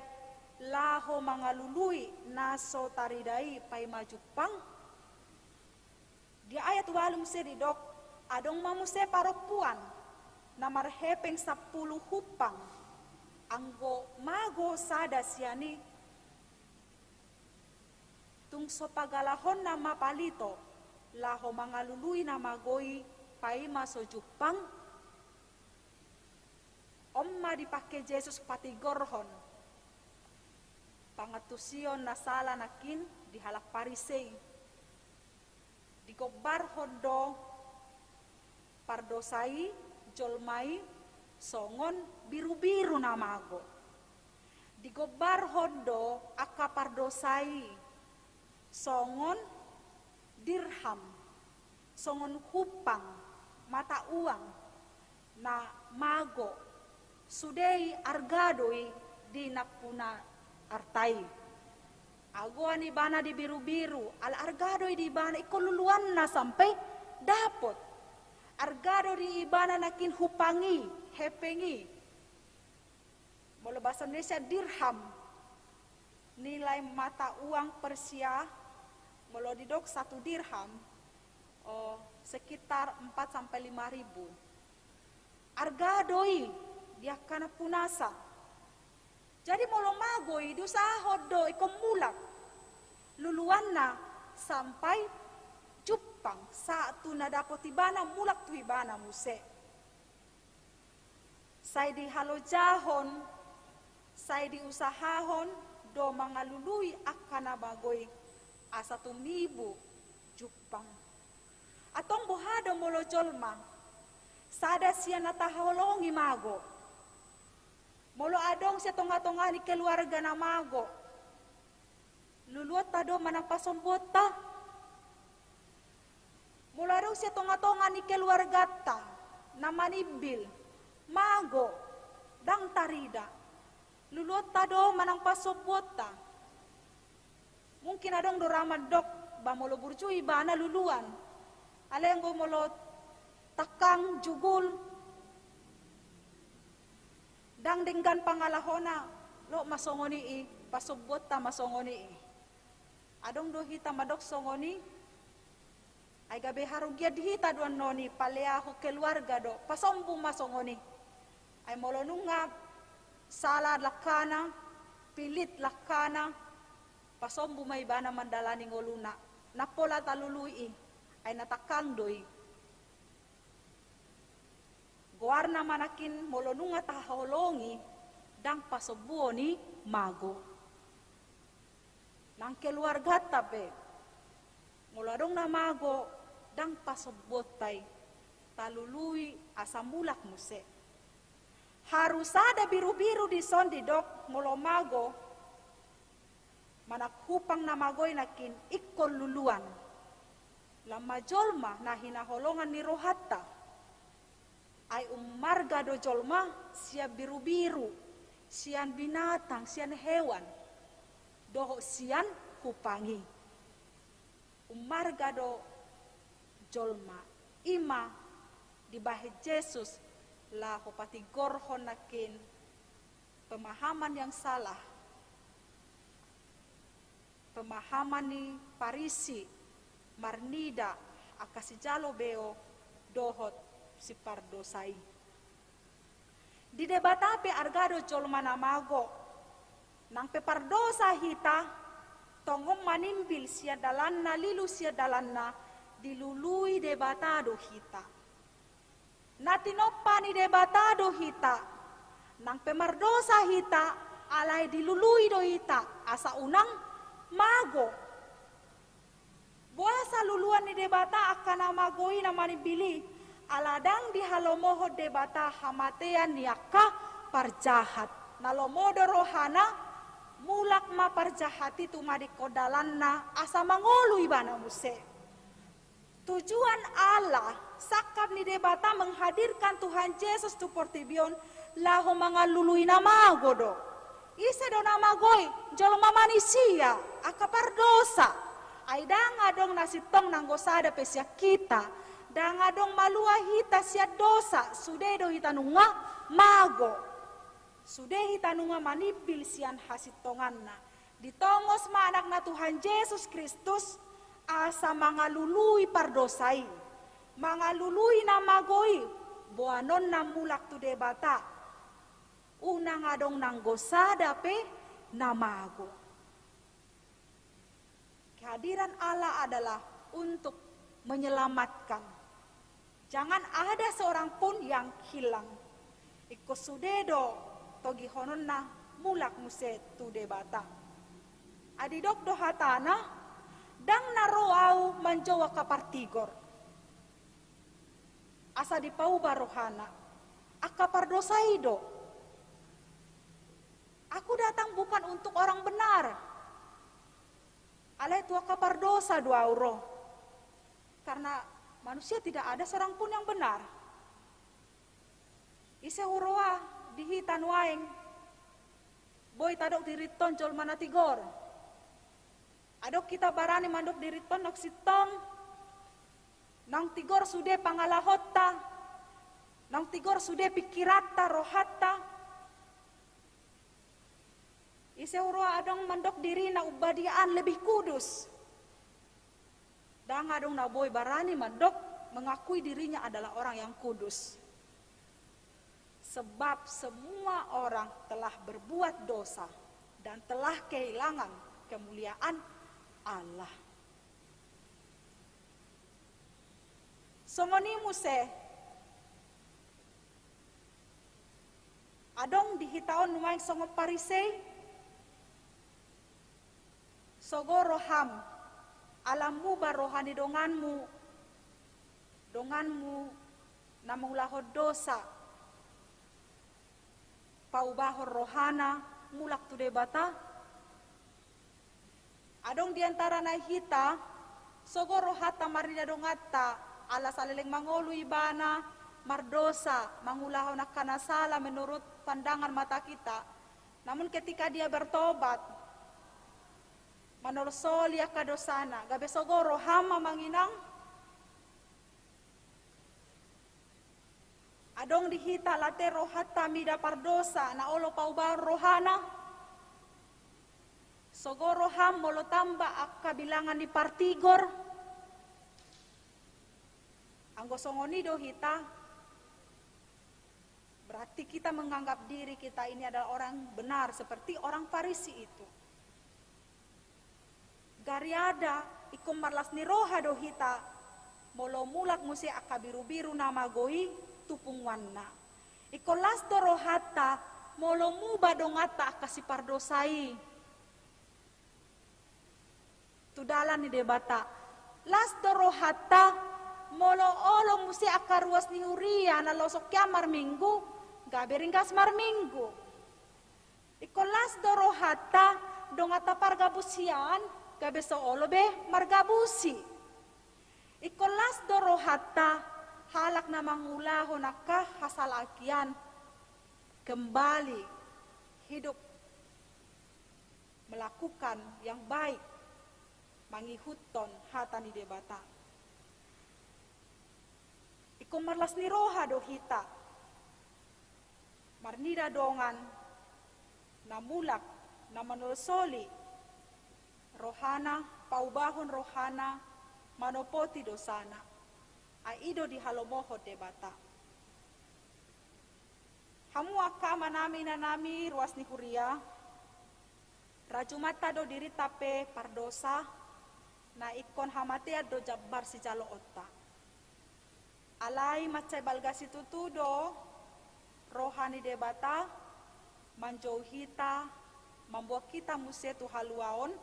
laho mangalului na so tarida i paima jumpang?" Di ayat ualu muse didok: "Adong ma muse parompuan na marhepeng sampulu humpang, anggo mago sada sian i, tung so pagalahonna ma palito, laho mangalului na mago i paima so jumpang." On ma dipangke Jesus patigorhon pangantusion na sala nangkin di halak Parisei. Digombarhon do pardosa i, jolma i, songon birubiru na mago. Digombarhon do angka pardosa i songon dirham, songon humpang, mata uang, na mago, sude i arga do i di nampuna arta i. Agoan ibana di birubiru, ala arga do i di ibana, ingkon luluanna sampe dapot. Arga do di ibana nangkin humpang i, hepeng i. Molo bahasa Indonesia dirham, nilai mata uang Persia, molo didok satu dirham, oh, sekitar empat sampai lima ribu. Arga do i di angka nampunasa. Jadi molo mago i, diusahahon do ingkon mulak luluanna sampai jumpang, sahat tu na dapot ibana, mulak tu ibana muse. Sai dihalojahon, sai diusahahon do mangalului angka na mago i asa tumibu jumpang. Antong boha do Molo jolma sada sian na tahaholongi mago, molo adong sian tonga-tonga ni keluarga na mago, luluanta do manang pasombuonta? Molo adong sian tonga-tonga ni keluarganta na manimbil, mago, ndang tarida, luluanta do manang pasombuonta? Mungkin adong do ra mandok, ba molo burju ibana luluan, alai anggo molo tangkang, jugul, ndang denggan pangalahona, lot ma songon i, pasombuonta ma songon i. Adong do hita mandok songon i? Ai gabe harugian di hita do annon i, paleahon keluarga do, pasombu ma songon i. Ai molo nunga sala langkana, pilit langkana, pasombu ma ibana mandalani ngoluna. Ndang pola talului i, ai na tangkang do i. Goarna ma nangkin molo nunga tahaholongi, ndang pasombuon i mago. Nang keluarganta pe, molo adong na mago, ndang pasombuonta i, talului asa mulak muse. Haru sada birubiru dison didok molo mago, manang hupang na mago i nangkin ingkon luluan. Lam ma jolma na hinaholongan ni rohanta. Ai ummarga do jolma sian birubiru, sian binatang, sian hewan, dohot sian hupang i. Ummarga do jolma. I ma dibahen Jesus laho patigorhon nangkin pemahaman yang salah, pemahaman ni Parisi, marnida angka sijalo beo dohot sipardosa i. Di Debata pe arga do jolma na mago. Nang pe pardosa hita, tongon manimbil sian dalanna, lilu sian dalanna, dilului Debata do hita. Na tinompa ni Debata do hita. Nang pe mardosa hita, alai dilului do hita asa unang mago. Boasa luluan ni Debata angka na mago i na manimbil i? Ala ndang dihalomohon Debata hamatean ni angka parjahat. Na lomo do rohana, mulak ma parjahat i tumadingkon dalanna asa mangolu ibana muse. Tujuan Allah, sangkap ni Debata menghadirkan Tuhan Jesus tu portibi on laho mangalului na mago do. Ise do na mago i? Jolma manisia, angka pardosa. Ai ndang adong na sintong nanggo sada pe sian hita. Ndang adong malua hita sian dosa, sude do hita nunga mago. Sude hita nunga manimbil sian hasintonganna. Ditongos ma Anakna Tuhan Jesus Kristus asa mangalului pardosa i, mangalului na mago i, boanonna mulak tu Debata. Unang adong nanggo sada pe na mago. Kehadiran Allah adalah untuk menyelamatkan. Jangan ada seorang pun yang hilang. Ingkon sude do togihononna mulak muse tu Debata. Ai didok do hatana, ndang na ro Au manjou angka partigor asa dipauba rohana. Angka pardosa i do. Aku datang bukan untuk orang benar. Alai tu angka pardosa do Au ro. Karena manusia tidak ada seorang pun yang benar. Ise huroha di hita nuaeng boi tadok dirinta on jolma na tigor? Adong hita barani mandok dirinta on naung sintong, naung tigor sude pangalahonta, naung tigor sude pingkiranta, rohanta? Ise huroha adong mandok dirina umbadia an, lebih kudus? Ndang adong na boi barani mandok, mengakui dirinya adalah orang yang kudus. Sebab semua orang telah berbuat dosa dan telah kehilangan kemuliaan Allah. Songon i muse, adong di hita on nuaeng songon Parisei? Sogo roham, ala muba roha ni donganmu, do Donganmu na mangulahon dosa, paubahon rohana, mulak tu Debata. Adong di antara na hita, sogo rohanta marnida donganta, ala saleleng mangolu ibana, mardosa, mangulahon angka na sala menurut pandangan mata kita. Namun ketika dia bertobat, manolsoli angka dosana, gabe sogo roham amang inang. Adong di hita late rohanta mida pardosa, na olo paubahon rohana. Sogo roham molo tamba angka bilangan ni partigor. Anggo songon i do hita, berarti kita menganggap diri kita ini adalah orang benar seperti orang Farisi itu. Gariada ingkon marlas ni roha do hita, molo mulak muse angka birubiru na mago i tu punguanna. Ingkon las do rohanta, molo muba donganta angka sipardosa i tu dalan ni Debata. Las do rohanta, molo olo muse angka ruas ni huria na losok hian marminggu, gabe ringgas marminggu. Ingkon las do rohanta, donganta pargabus hian, gabe so olo be margabusi. Ingkon las do rohanta, halak na mangulahon angka hasalakian, kembali hidup, melakukan yang baik, mangihuthon hata ni Debata. Ingkon marlas ni roha do hita, marnida dongan, na mulak, na manolsoli rohana, paubahon rohana, manopoti dosana. Ai i do dihalomohon Debata. Hamu angka amanami, inanami, ruas ni huria, rajumanta do dirinta pe pardosa, na ingkon hamatean do jambar sijaloonta. Alai mansai balga situtu do roha ni Debata manjou hita, mamboan hita muse tu haluaon,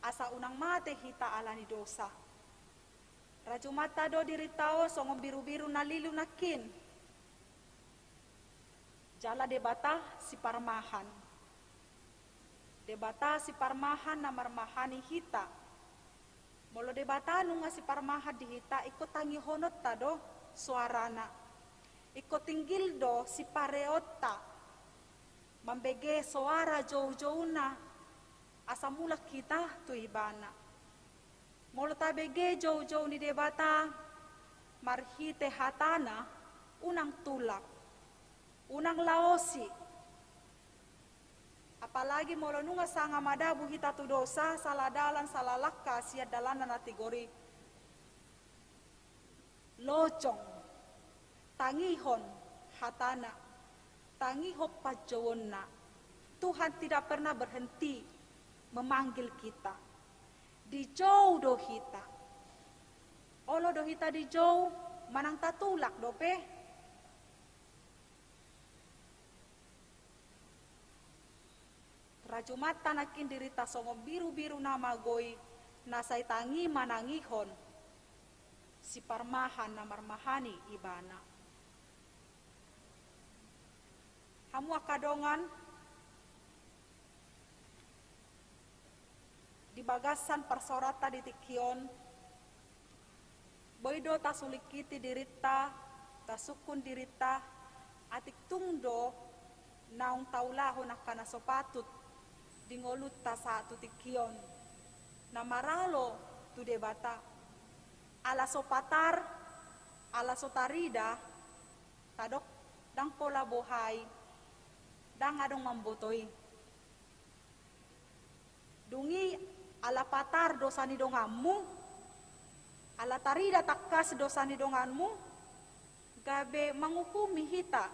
asa unang mate hita ala ni dosa. Rajumanta do dirinta on songon birubiru na lilu nangkin. Jala Debata siparmahan. Debata siparmahan na marmahani hita. Molo Debata nunga siparmahan di hita, ingkon tangihononta do soarana. Ingkon tinggil do sipareonta mambege soara joujouna, asa mulak hita tu Ibana. Molo tabege joujou ni Debata marhite hatana, unang tulak, unang laosi. Apalagi molo nunga sanga madabu hita tu dosa, sala dalan, sala langka sian dalanna na tigor i. Lojong, tangihon hatana, tangihon panjouonna. Tuhan tidak pernah berhenti memanggil kita. Dijou do hita. Olo do hita dijou, manang tatulak dope. Rajumanta nangkin dirinta songon birubiru na mago i, na sai tangi manangihon siparmahan na marmahani Ibana. Hamu angka dongan, di bagasan parsaoranta di tingki on, boi do tasulingkiti dirinta, tasungkun dirinta, atik tung do naung taulahon angka na so patut di ngolunta sahat tu tingki on, na maralo tu Debata. Ala so patar, ala so tarida, tadok ndang pola boha i, ndang adong mamboto i. Dung i ala patar dosa ni donganmu, ala tarida tangkas dosa ni donganmu, gabe manguhumi hita,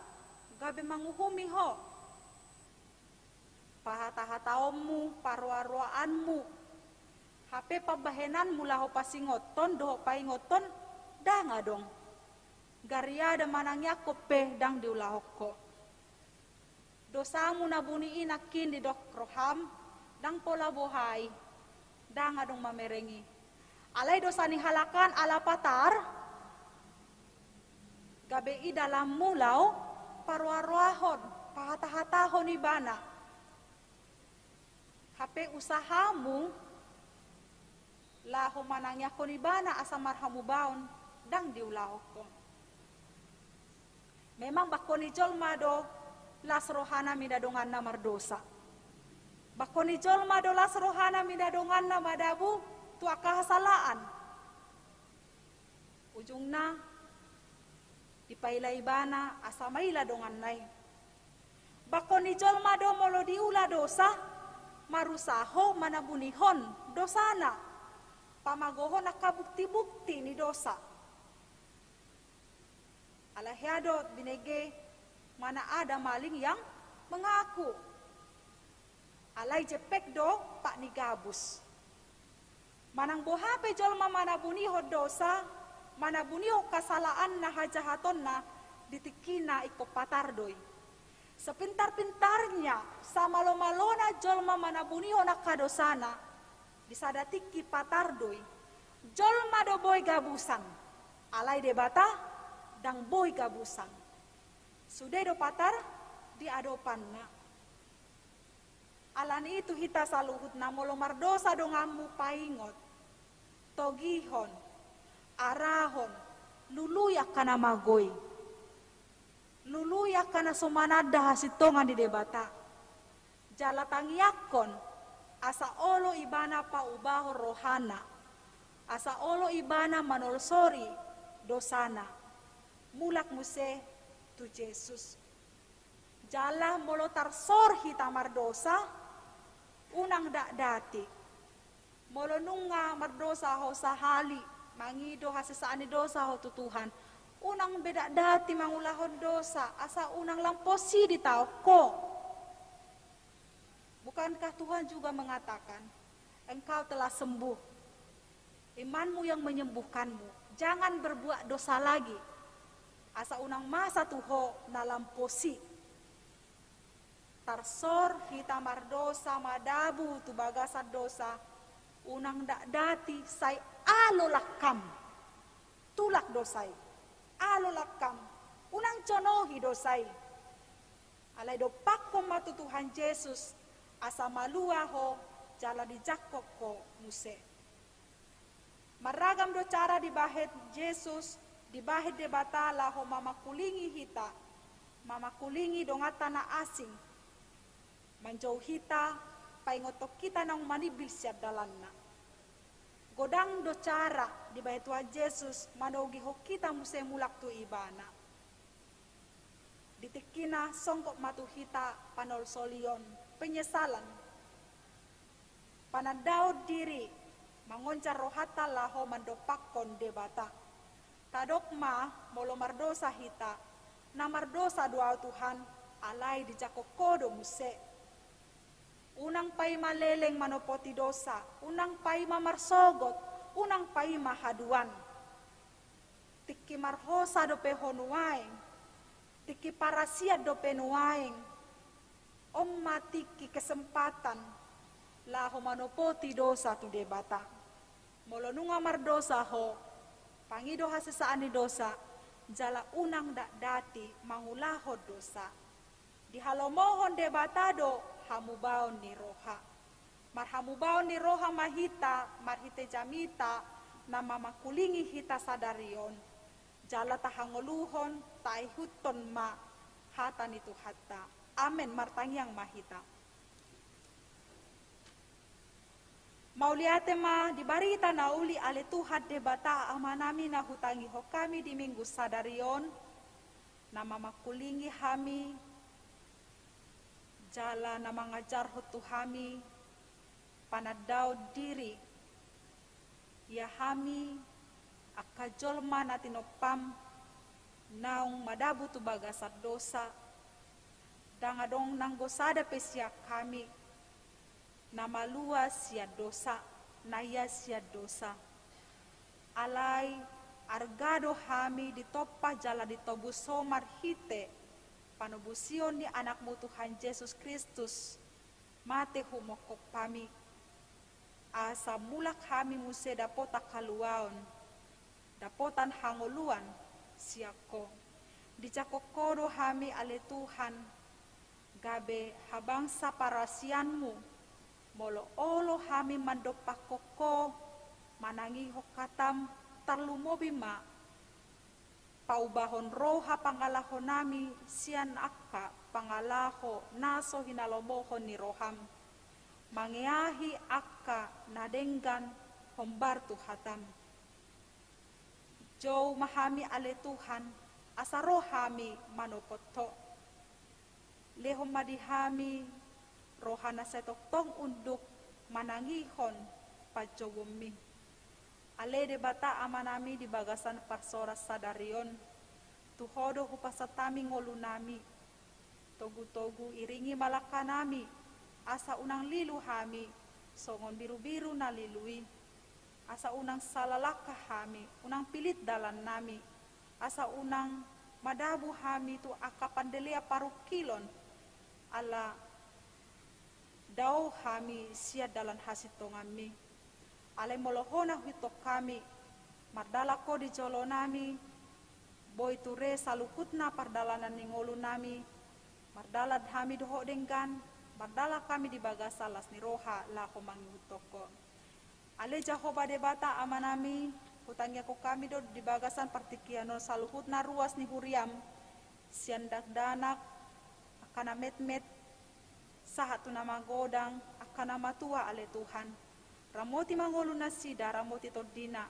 gabe manguhumi ho. Pahatahataonmu, paroaroaanmu, hape pambahenanmu laho pasingothon dohot paingothon, ndang adong. Gariada manangiangkon pe ndang diulahon ho. Dosamu na buni i nangkin didok roham, ndang pola boha i, ndang adong mamereng i. Alai dosa ni halak an ala patar, Gabe i dalanmu laho paroaroahon, pahatahatahon ibana. Hape usahamu laho manangiangkon ibana asa marhamubaon ndang diulahon ho. Memang bangko ni jolma do las rohana mida donganna mardosa. Bangko ni jolma do las rohana mida donganna madabu tu angka hasalaan. Ujungna dipaila ibana asa maila donganna i. Bangko ni jolma do molo diula dosa, marusaho manabunihon dosana, pamagohon angka bukti-bukti ni dosa. Alai hea do binege, mana ada maling yang mengaku. Alai jempek do pat ni gabus. Manang boha pe jolma manabunihon dosa, manabunihon hasalaan na hajahatonna, di tingkina ingkon patar do i. Sepintar-pintarnya, samalo-malona jolma manabunihon angka dosana, di sada tingki patar do i. Jolma do boi gabusan, alai Debata ndang boi gabusan. Sude do patar di adopanna. Alani i tu hita saluhutna, molo mardosa donganmu, paingot, togihon, arahon, lului angka na mago i. Lului angka na so mananda hasintongan di Debata. Jala tangiangkon asa olo ibana paubahon rohana, asa olo ibana manolsori dosana, mulak muse tu Jesus. Jala molo tarsor hita mardosa, unang dakdati. Molo nunga mardosa ho sahali, mangido hasesaan ni dosa ho tu Tuhan, unang be dakdati mangulahon dosa, asa unang lam posi ditaon ho. Bukankah Tuhan juga mengatakan, "Engkau telah sembuh, imanmu yang menyembuhkanmu, jangan berbuat dosa lagi"? Asa unang masa tu ho na lam posi. Tarsor hita mardosa, madabu tu bagasan dosa, unang dakdati, sai alo langkam. Tulak dosa i. Alo langkam. Unang conohi dosa i. Alai dompakkon ma tu Tuhan Jesus, asa malua ho, jala dijangkon ho muse. Marragam do cara dibahen Jesus, dibahen Debata laho mamangkulingi hita, mamangkulingi donganta na asing, manjou hita, paingothon hita naung manimbil sian dalanna. Godang do cara dibahen Tuhan Jesus manogihon hita muse mulak tu Ibana. Di tingkina songgot ma tu hita panolsolion, penyesalan, panandaon diri, mangonjar rohanta laho mandompakkon Debata. Tadok ma, molo mardosa hita, na mardosa do ahu Tuhan, alai dijangkon ho do muse. Unang paima leleng manopoti dosa, unang paima marsogot, unang paima haduan. Tingki marhosa dope ho nuaeng, tingki parasian dope nuaeng. On ma tingki kesempatan laho manopoti dosa tu Debata. Molo nunga mardosa ho, pangido hasesaan ni dosa, jala unang dakdati mangulahon dosa. Dihalomohon Debata do hamubaon ni roha. Marhamubaon ni roha ma hita marhite jamita na mamangkulingi hita sadari on. Jala tahangoluhon, taihuthon ma hata ni Tuhanta. Amen. Martangiang ma hita. Mauliate ma di barita na uli, ale Tuhan Debata Amanami, na hutangihon hami di Minggu sadari on, na mamangkulingi hami, jala na mangajarhon tu hami panandaon diri. Ia hami angka jolma na tinompam naung madabu tu bagasan dosa, ndang adong nanggo sada pe sian hami na malua sian dosa, na ia sian dosa. Alai arga do hami ditompa jala ditobus Ho marhite panobusion ni Anakmu Tuhan Jesus Kristus, mate humongkop hami, asa mulak hami muse dapotan haluaon, dapotan hangoluan sian Ho. Dijangkon Ho do hami ale Tuhan, gabe habangsa parasianMu, molo olo hami mandompakhon Ho, manangihon hataM, tarlumobi ma paubahon roha pangalahonami sian angka pangalaho na so hinalomohon ni rohaM, mangeahi angka na denggan hombar tu hataM. Jou ma hami ale Tuhan, asa ro hami manopot Ho. Lehon ma di hami roha na sai tongtong unduk manangihon panjouonMi. Ale Debata Amanami, di bagasan parhorasan sadari on, tu Ho do hupasahat hami ngolunami. Togu-togu iringi ma langkanami, asa unang lilu hami songon birubiru na lilu i. Asa unang sala langka hami, unang pilit dalannami, asa unang madabu hami tu angka pandelean parungkilon, ala dao hami sian dalan hasintonganMi. Alai molo Ho na huihuthon hami, mardalan Ho di jolonami, boi ture saluhutna pardalanan ni ngolunami, mardalan hami dohot denggan, mardalan hami di bagasan las ni roha laho mangihuthon Ho. Ale Jahowa Debata Amanami, hutangiangkon hami do di bagasan partingkian on saluhutna ruas ni huriaM, sian dakdanak, angka na metmet, sahat tu na magodang, angka na matua ale Tuhan. Ramoti ma ngolu nasida, ramoti tondina.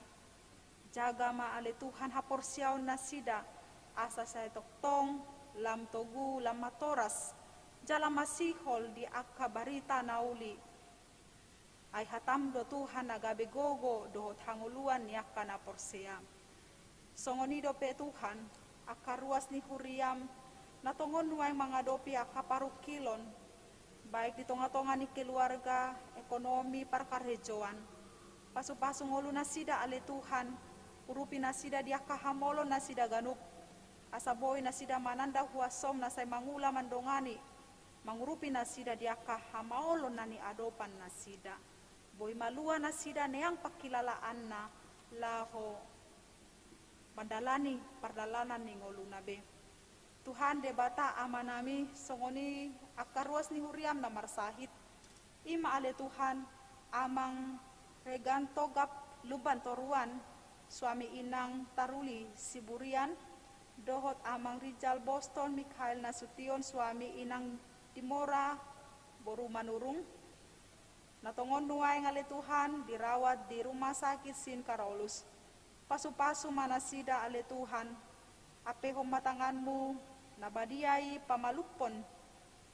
Jaga ma ale Tuhan haporseaon nasida, asa sai tongtong lam togu, lam matoras, jala masihol di angka barita na uli. Ai hataM do Tuhan na gabe gogo dohot hangoluan ni angka na porsea. Songon i dope Tuhan, angka ruas ni huriaM, na tongon nuaeng mangadopi angka parungkilon, baik di tonga-tonga ni keluarga, ekonomi, parkarejoan. Pasu-pasu ngolu nasida ale Tuhan, urupi nasida di angka hamolon nasida ganup, asa boi nasida mananda huasoM na sai mangula mandongani, mangurupi nasida di angka hamaolon na niadopan nasida. Boi malua nasida neang panghilalaanna laho mandalani pardalanan ni ngoluna be. Tuhan Debata Amanami, songon i angka ruas ni huriaM na marsahit, i ma ale Tuhan, Amang Regan Togap Lumban Toruan, suami inang Taruli Siburian, dohot Amang Rijal Boston Mikhail Nasution, suami inang Dimora boru Manurung, na tongon nuaeng ale Tuhan dirawat di rumah sakit sian Karolus. Pasu-pasu ma nasida ale Tuhan, ampehon ma tanganMu na badia i pamalumhon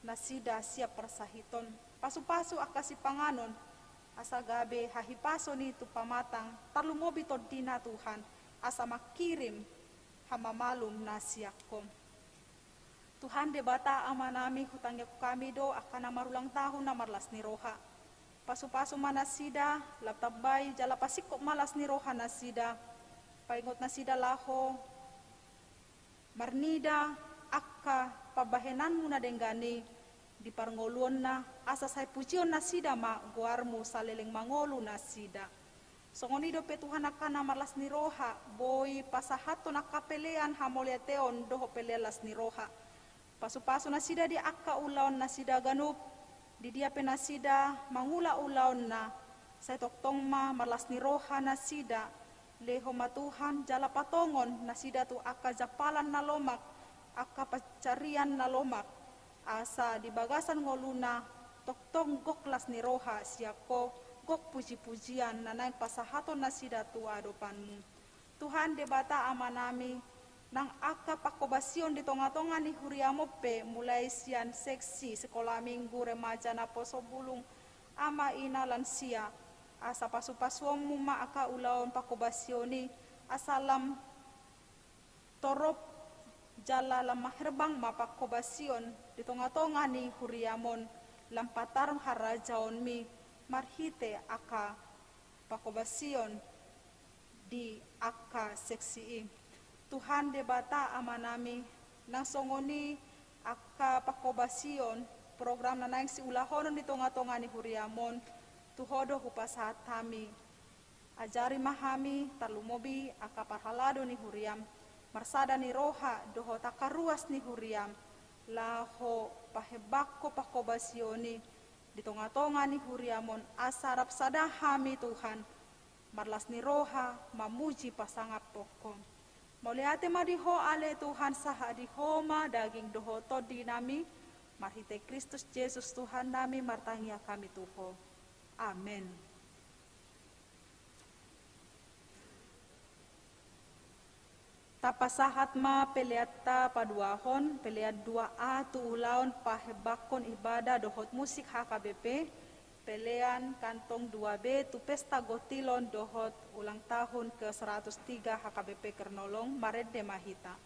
nasida sian parsahiton. Pasu-pasu angka sipanganon, asa gabe hahipason i tu pamatang, tarlumobi tondina Tuhan, asa mangkirim hamamalum na sian Ho. Tuhan Debata Amanami, hutangiangkon hami do angka na marulang tahun na marlas ni roha. Pasu-pasu ma nasida, lam tambai jala pasingkop ma las ni roha nasida. Paingot nasida laho marnida angka pambahenanMu na denggan i di parngoluonna, asa sai pujion nasida ma goarMu saleleng mangolu nasida. Songon i dope Tuhan angka na marlas ni roha, boi pasahathon angka pelean hamauliateon dohot pelean las ni roha. Pasu-pasu nasida di angka ulaon nasida ganup, di dia pe nasida mangula ulaonna, sai tongtong ma marlas ni roha nasida. Lehon ma Tuhan jala patongon nasida tu angka jampalan na lomak, angka pansarian na lomak, asa di bagasan ngoluna tongtong gok las ni roha sian Ho, gok puji-pujian na naeng pasahaton nasida tu adopanMu. Tuhan Debata Amanami, nang angka panghobasion di tonga-tonga ni huriaM on pe, mulai sian seksi, sekolah minggu, remaja, naposobulung, ama, ina, lansia, asa pasu-pasuonMu ma angka ulaon panghobasion i, asa lam torop jala lam maherbang ma panghobasion di tonga-tonga ni huriaM on, lam patarhon harajaonMi marhite angka panghobasion di angka seksi i. Tuhan Debata Amanami, nang songon i angka panghobasion, program na naeng siulahonon di tonga-tonga ni huriaM on, tu Ho do hupasahat hami. Ajari ma hami, tarlumobi angka parhalado ni huriaM. marsada ni roha dohot angka ruas ni huriam, laho pahembangkon panghobasion i di tonga-tonga ni huriam on, asa rap sada hami Tuhan, marlas ni roha mamuji pasangaphon Ho. Mauliate ma di Ho ale Tuhan, sahat di Ho ma daging dohot tondinami, marhite Kristus Jesus Tuhannami martangiang hami tu Ho. Amen. Tapasahat ma peleanta paduahon, pelean dua A tu ulaon pahembangkon ibadah dohot musik H K B P, pelean kantong dua B tu pesta gontilon dohot ulang tahun ke seratus tiga H K B P Kernolong, marende ma hita.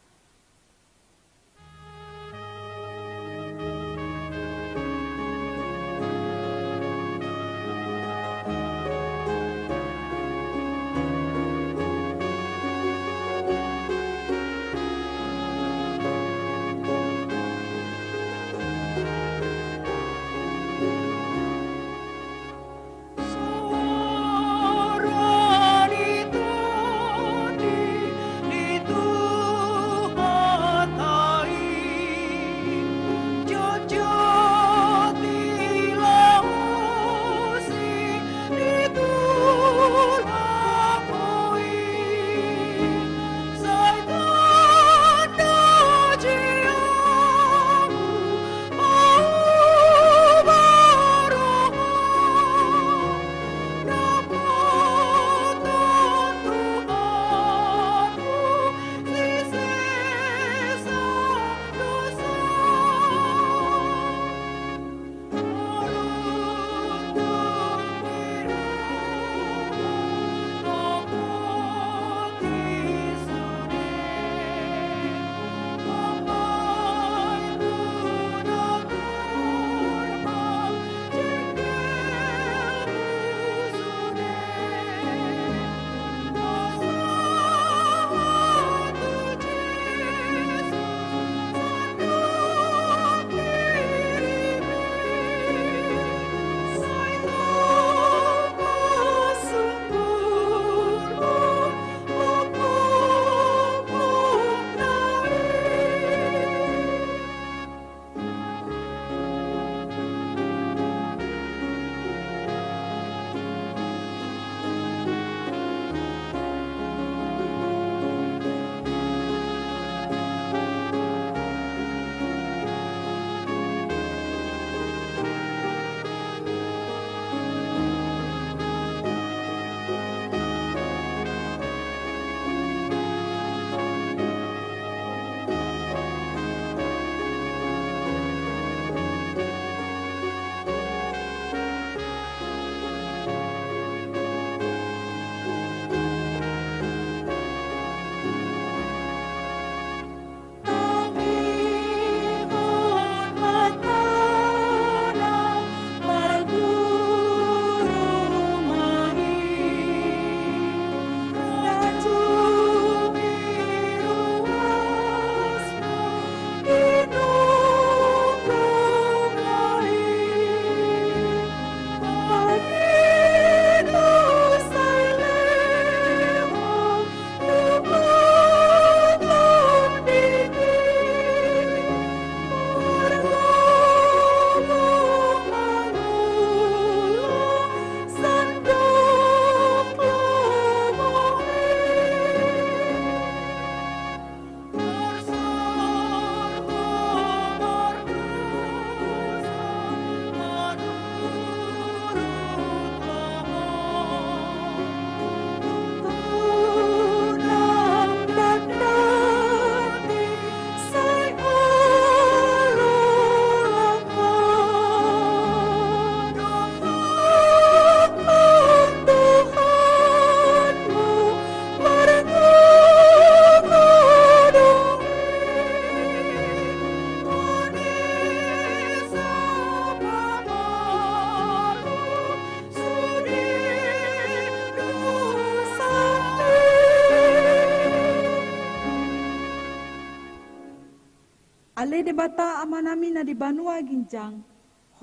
Ale Debata Amanami na di banua ginjang,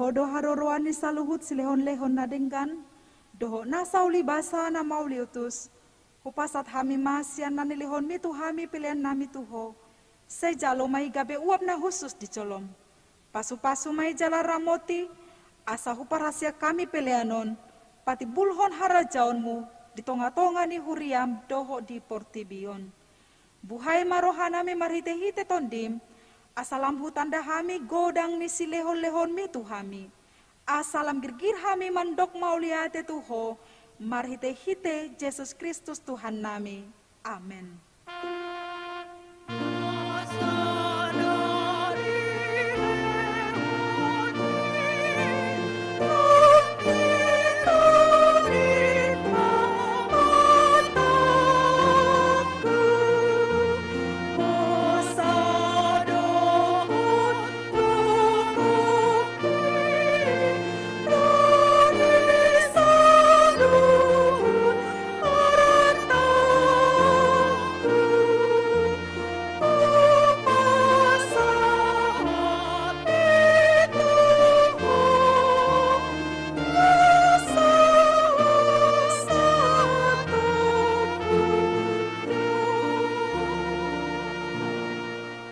Ho do haroroan ni saluhut silehonlehon na denggan, dohot nasa uli basa na mauliutus, Hupasahat hami ma sian na nilehonmi tu hami pelean nami tu Ho. Sai jalo ma i gabe uap na hushus di jolom. Pasupasu ma i jala ramoti, asa huparhaseang hami pelean on patimbulhon harajaonmu di tongatonga ni huriam dohot di portibi on. Buhai ma rohanami marhitehite Tondim, asa lam hutanda hami godang ni silehonlehonmi tu hami, asa lam girgir hami mandok mauliate tu Ho marhitehite Jesus Kristus Tuhannami. Amen.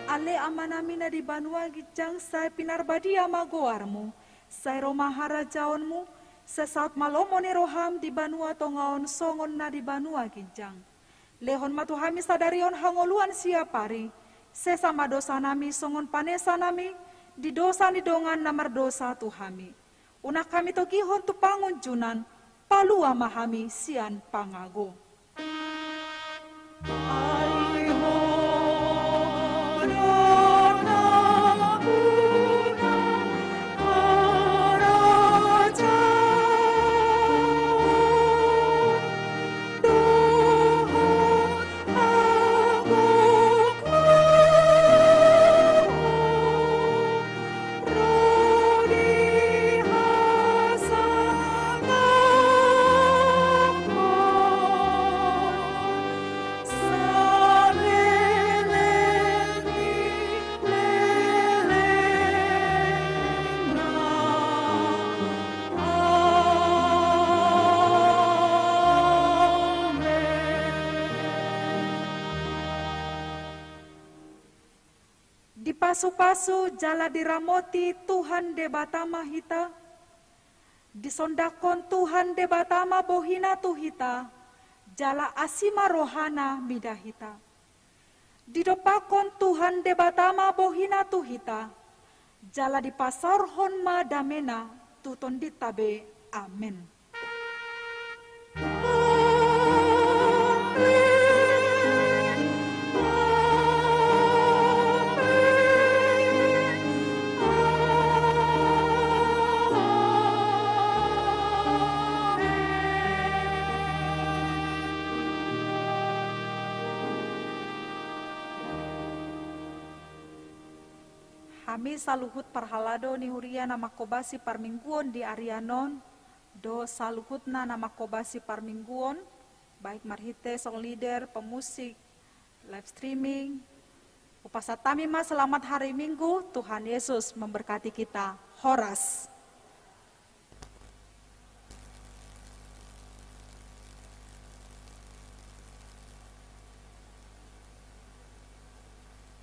Ale Amanami na di banua ginjang, sai pinarbadia ma goarmu, sai ro ma harajaonmu, sai saut ma lomo ni roham di banua tonga on songon na di banua ginjang. Lehon ma tu hami sadari on hangoluan siapari, sesa ma dosanami songon panesanami di dosa ni dongan na mardosa tu hami. Unang hami togihon tu pangunjunan, palua ma hami sian pangago. Dipasupasu jala diramoti Tuhan Debata ma hita. Disondangkon Tuhan Debata ma bohina tu hita, jala asi ma rohana mida hita. Didompakkon Tuhan Debata ma bohina tu hita, jala dipasaorhon ma damena tu tondinta be. Amen. Hami saluhut parhalado ni huria na manghobasi parmingguon di arian on, dohot saluhutna na manghobasi parmingguon, baik marhite song leader, pemusik, live streaming. Hupasahat hami ma selamat hari Minggu, Tuhan Yesus memberkati kita. Horas.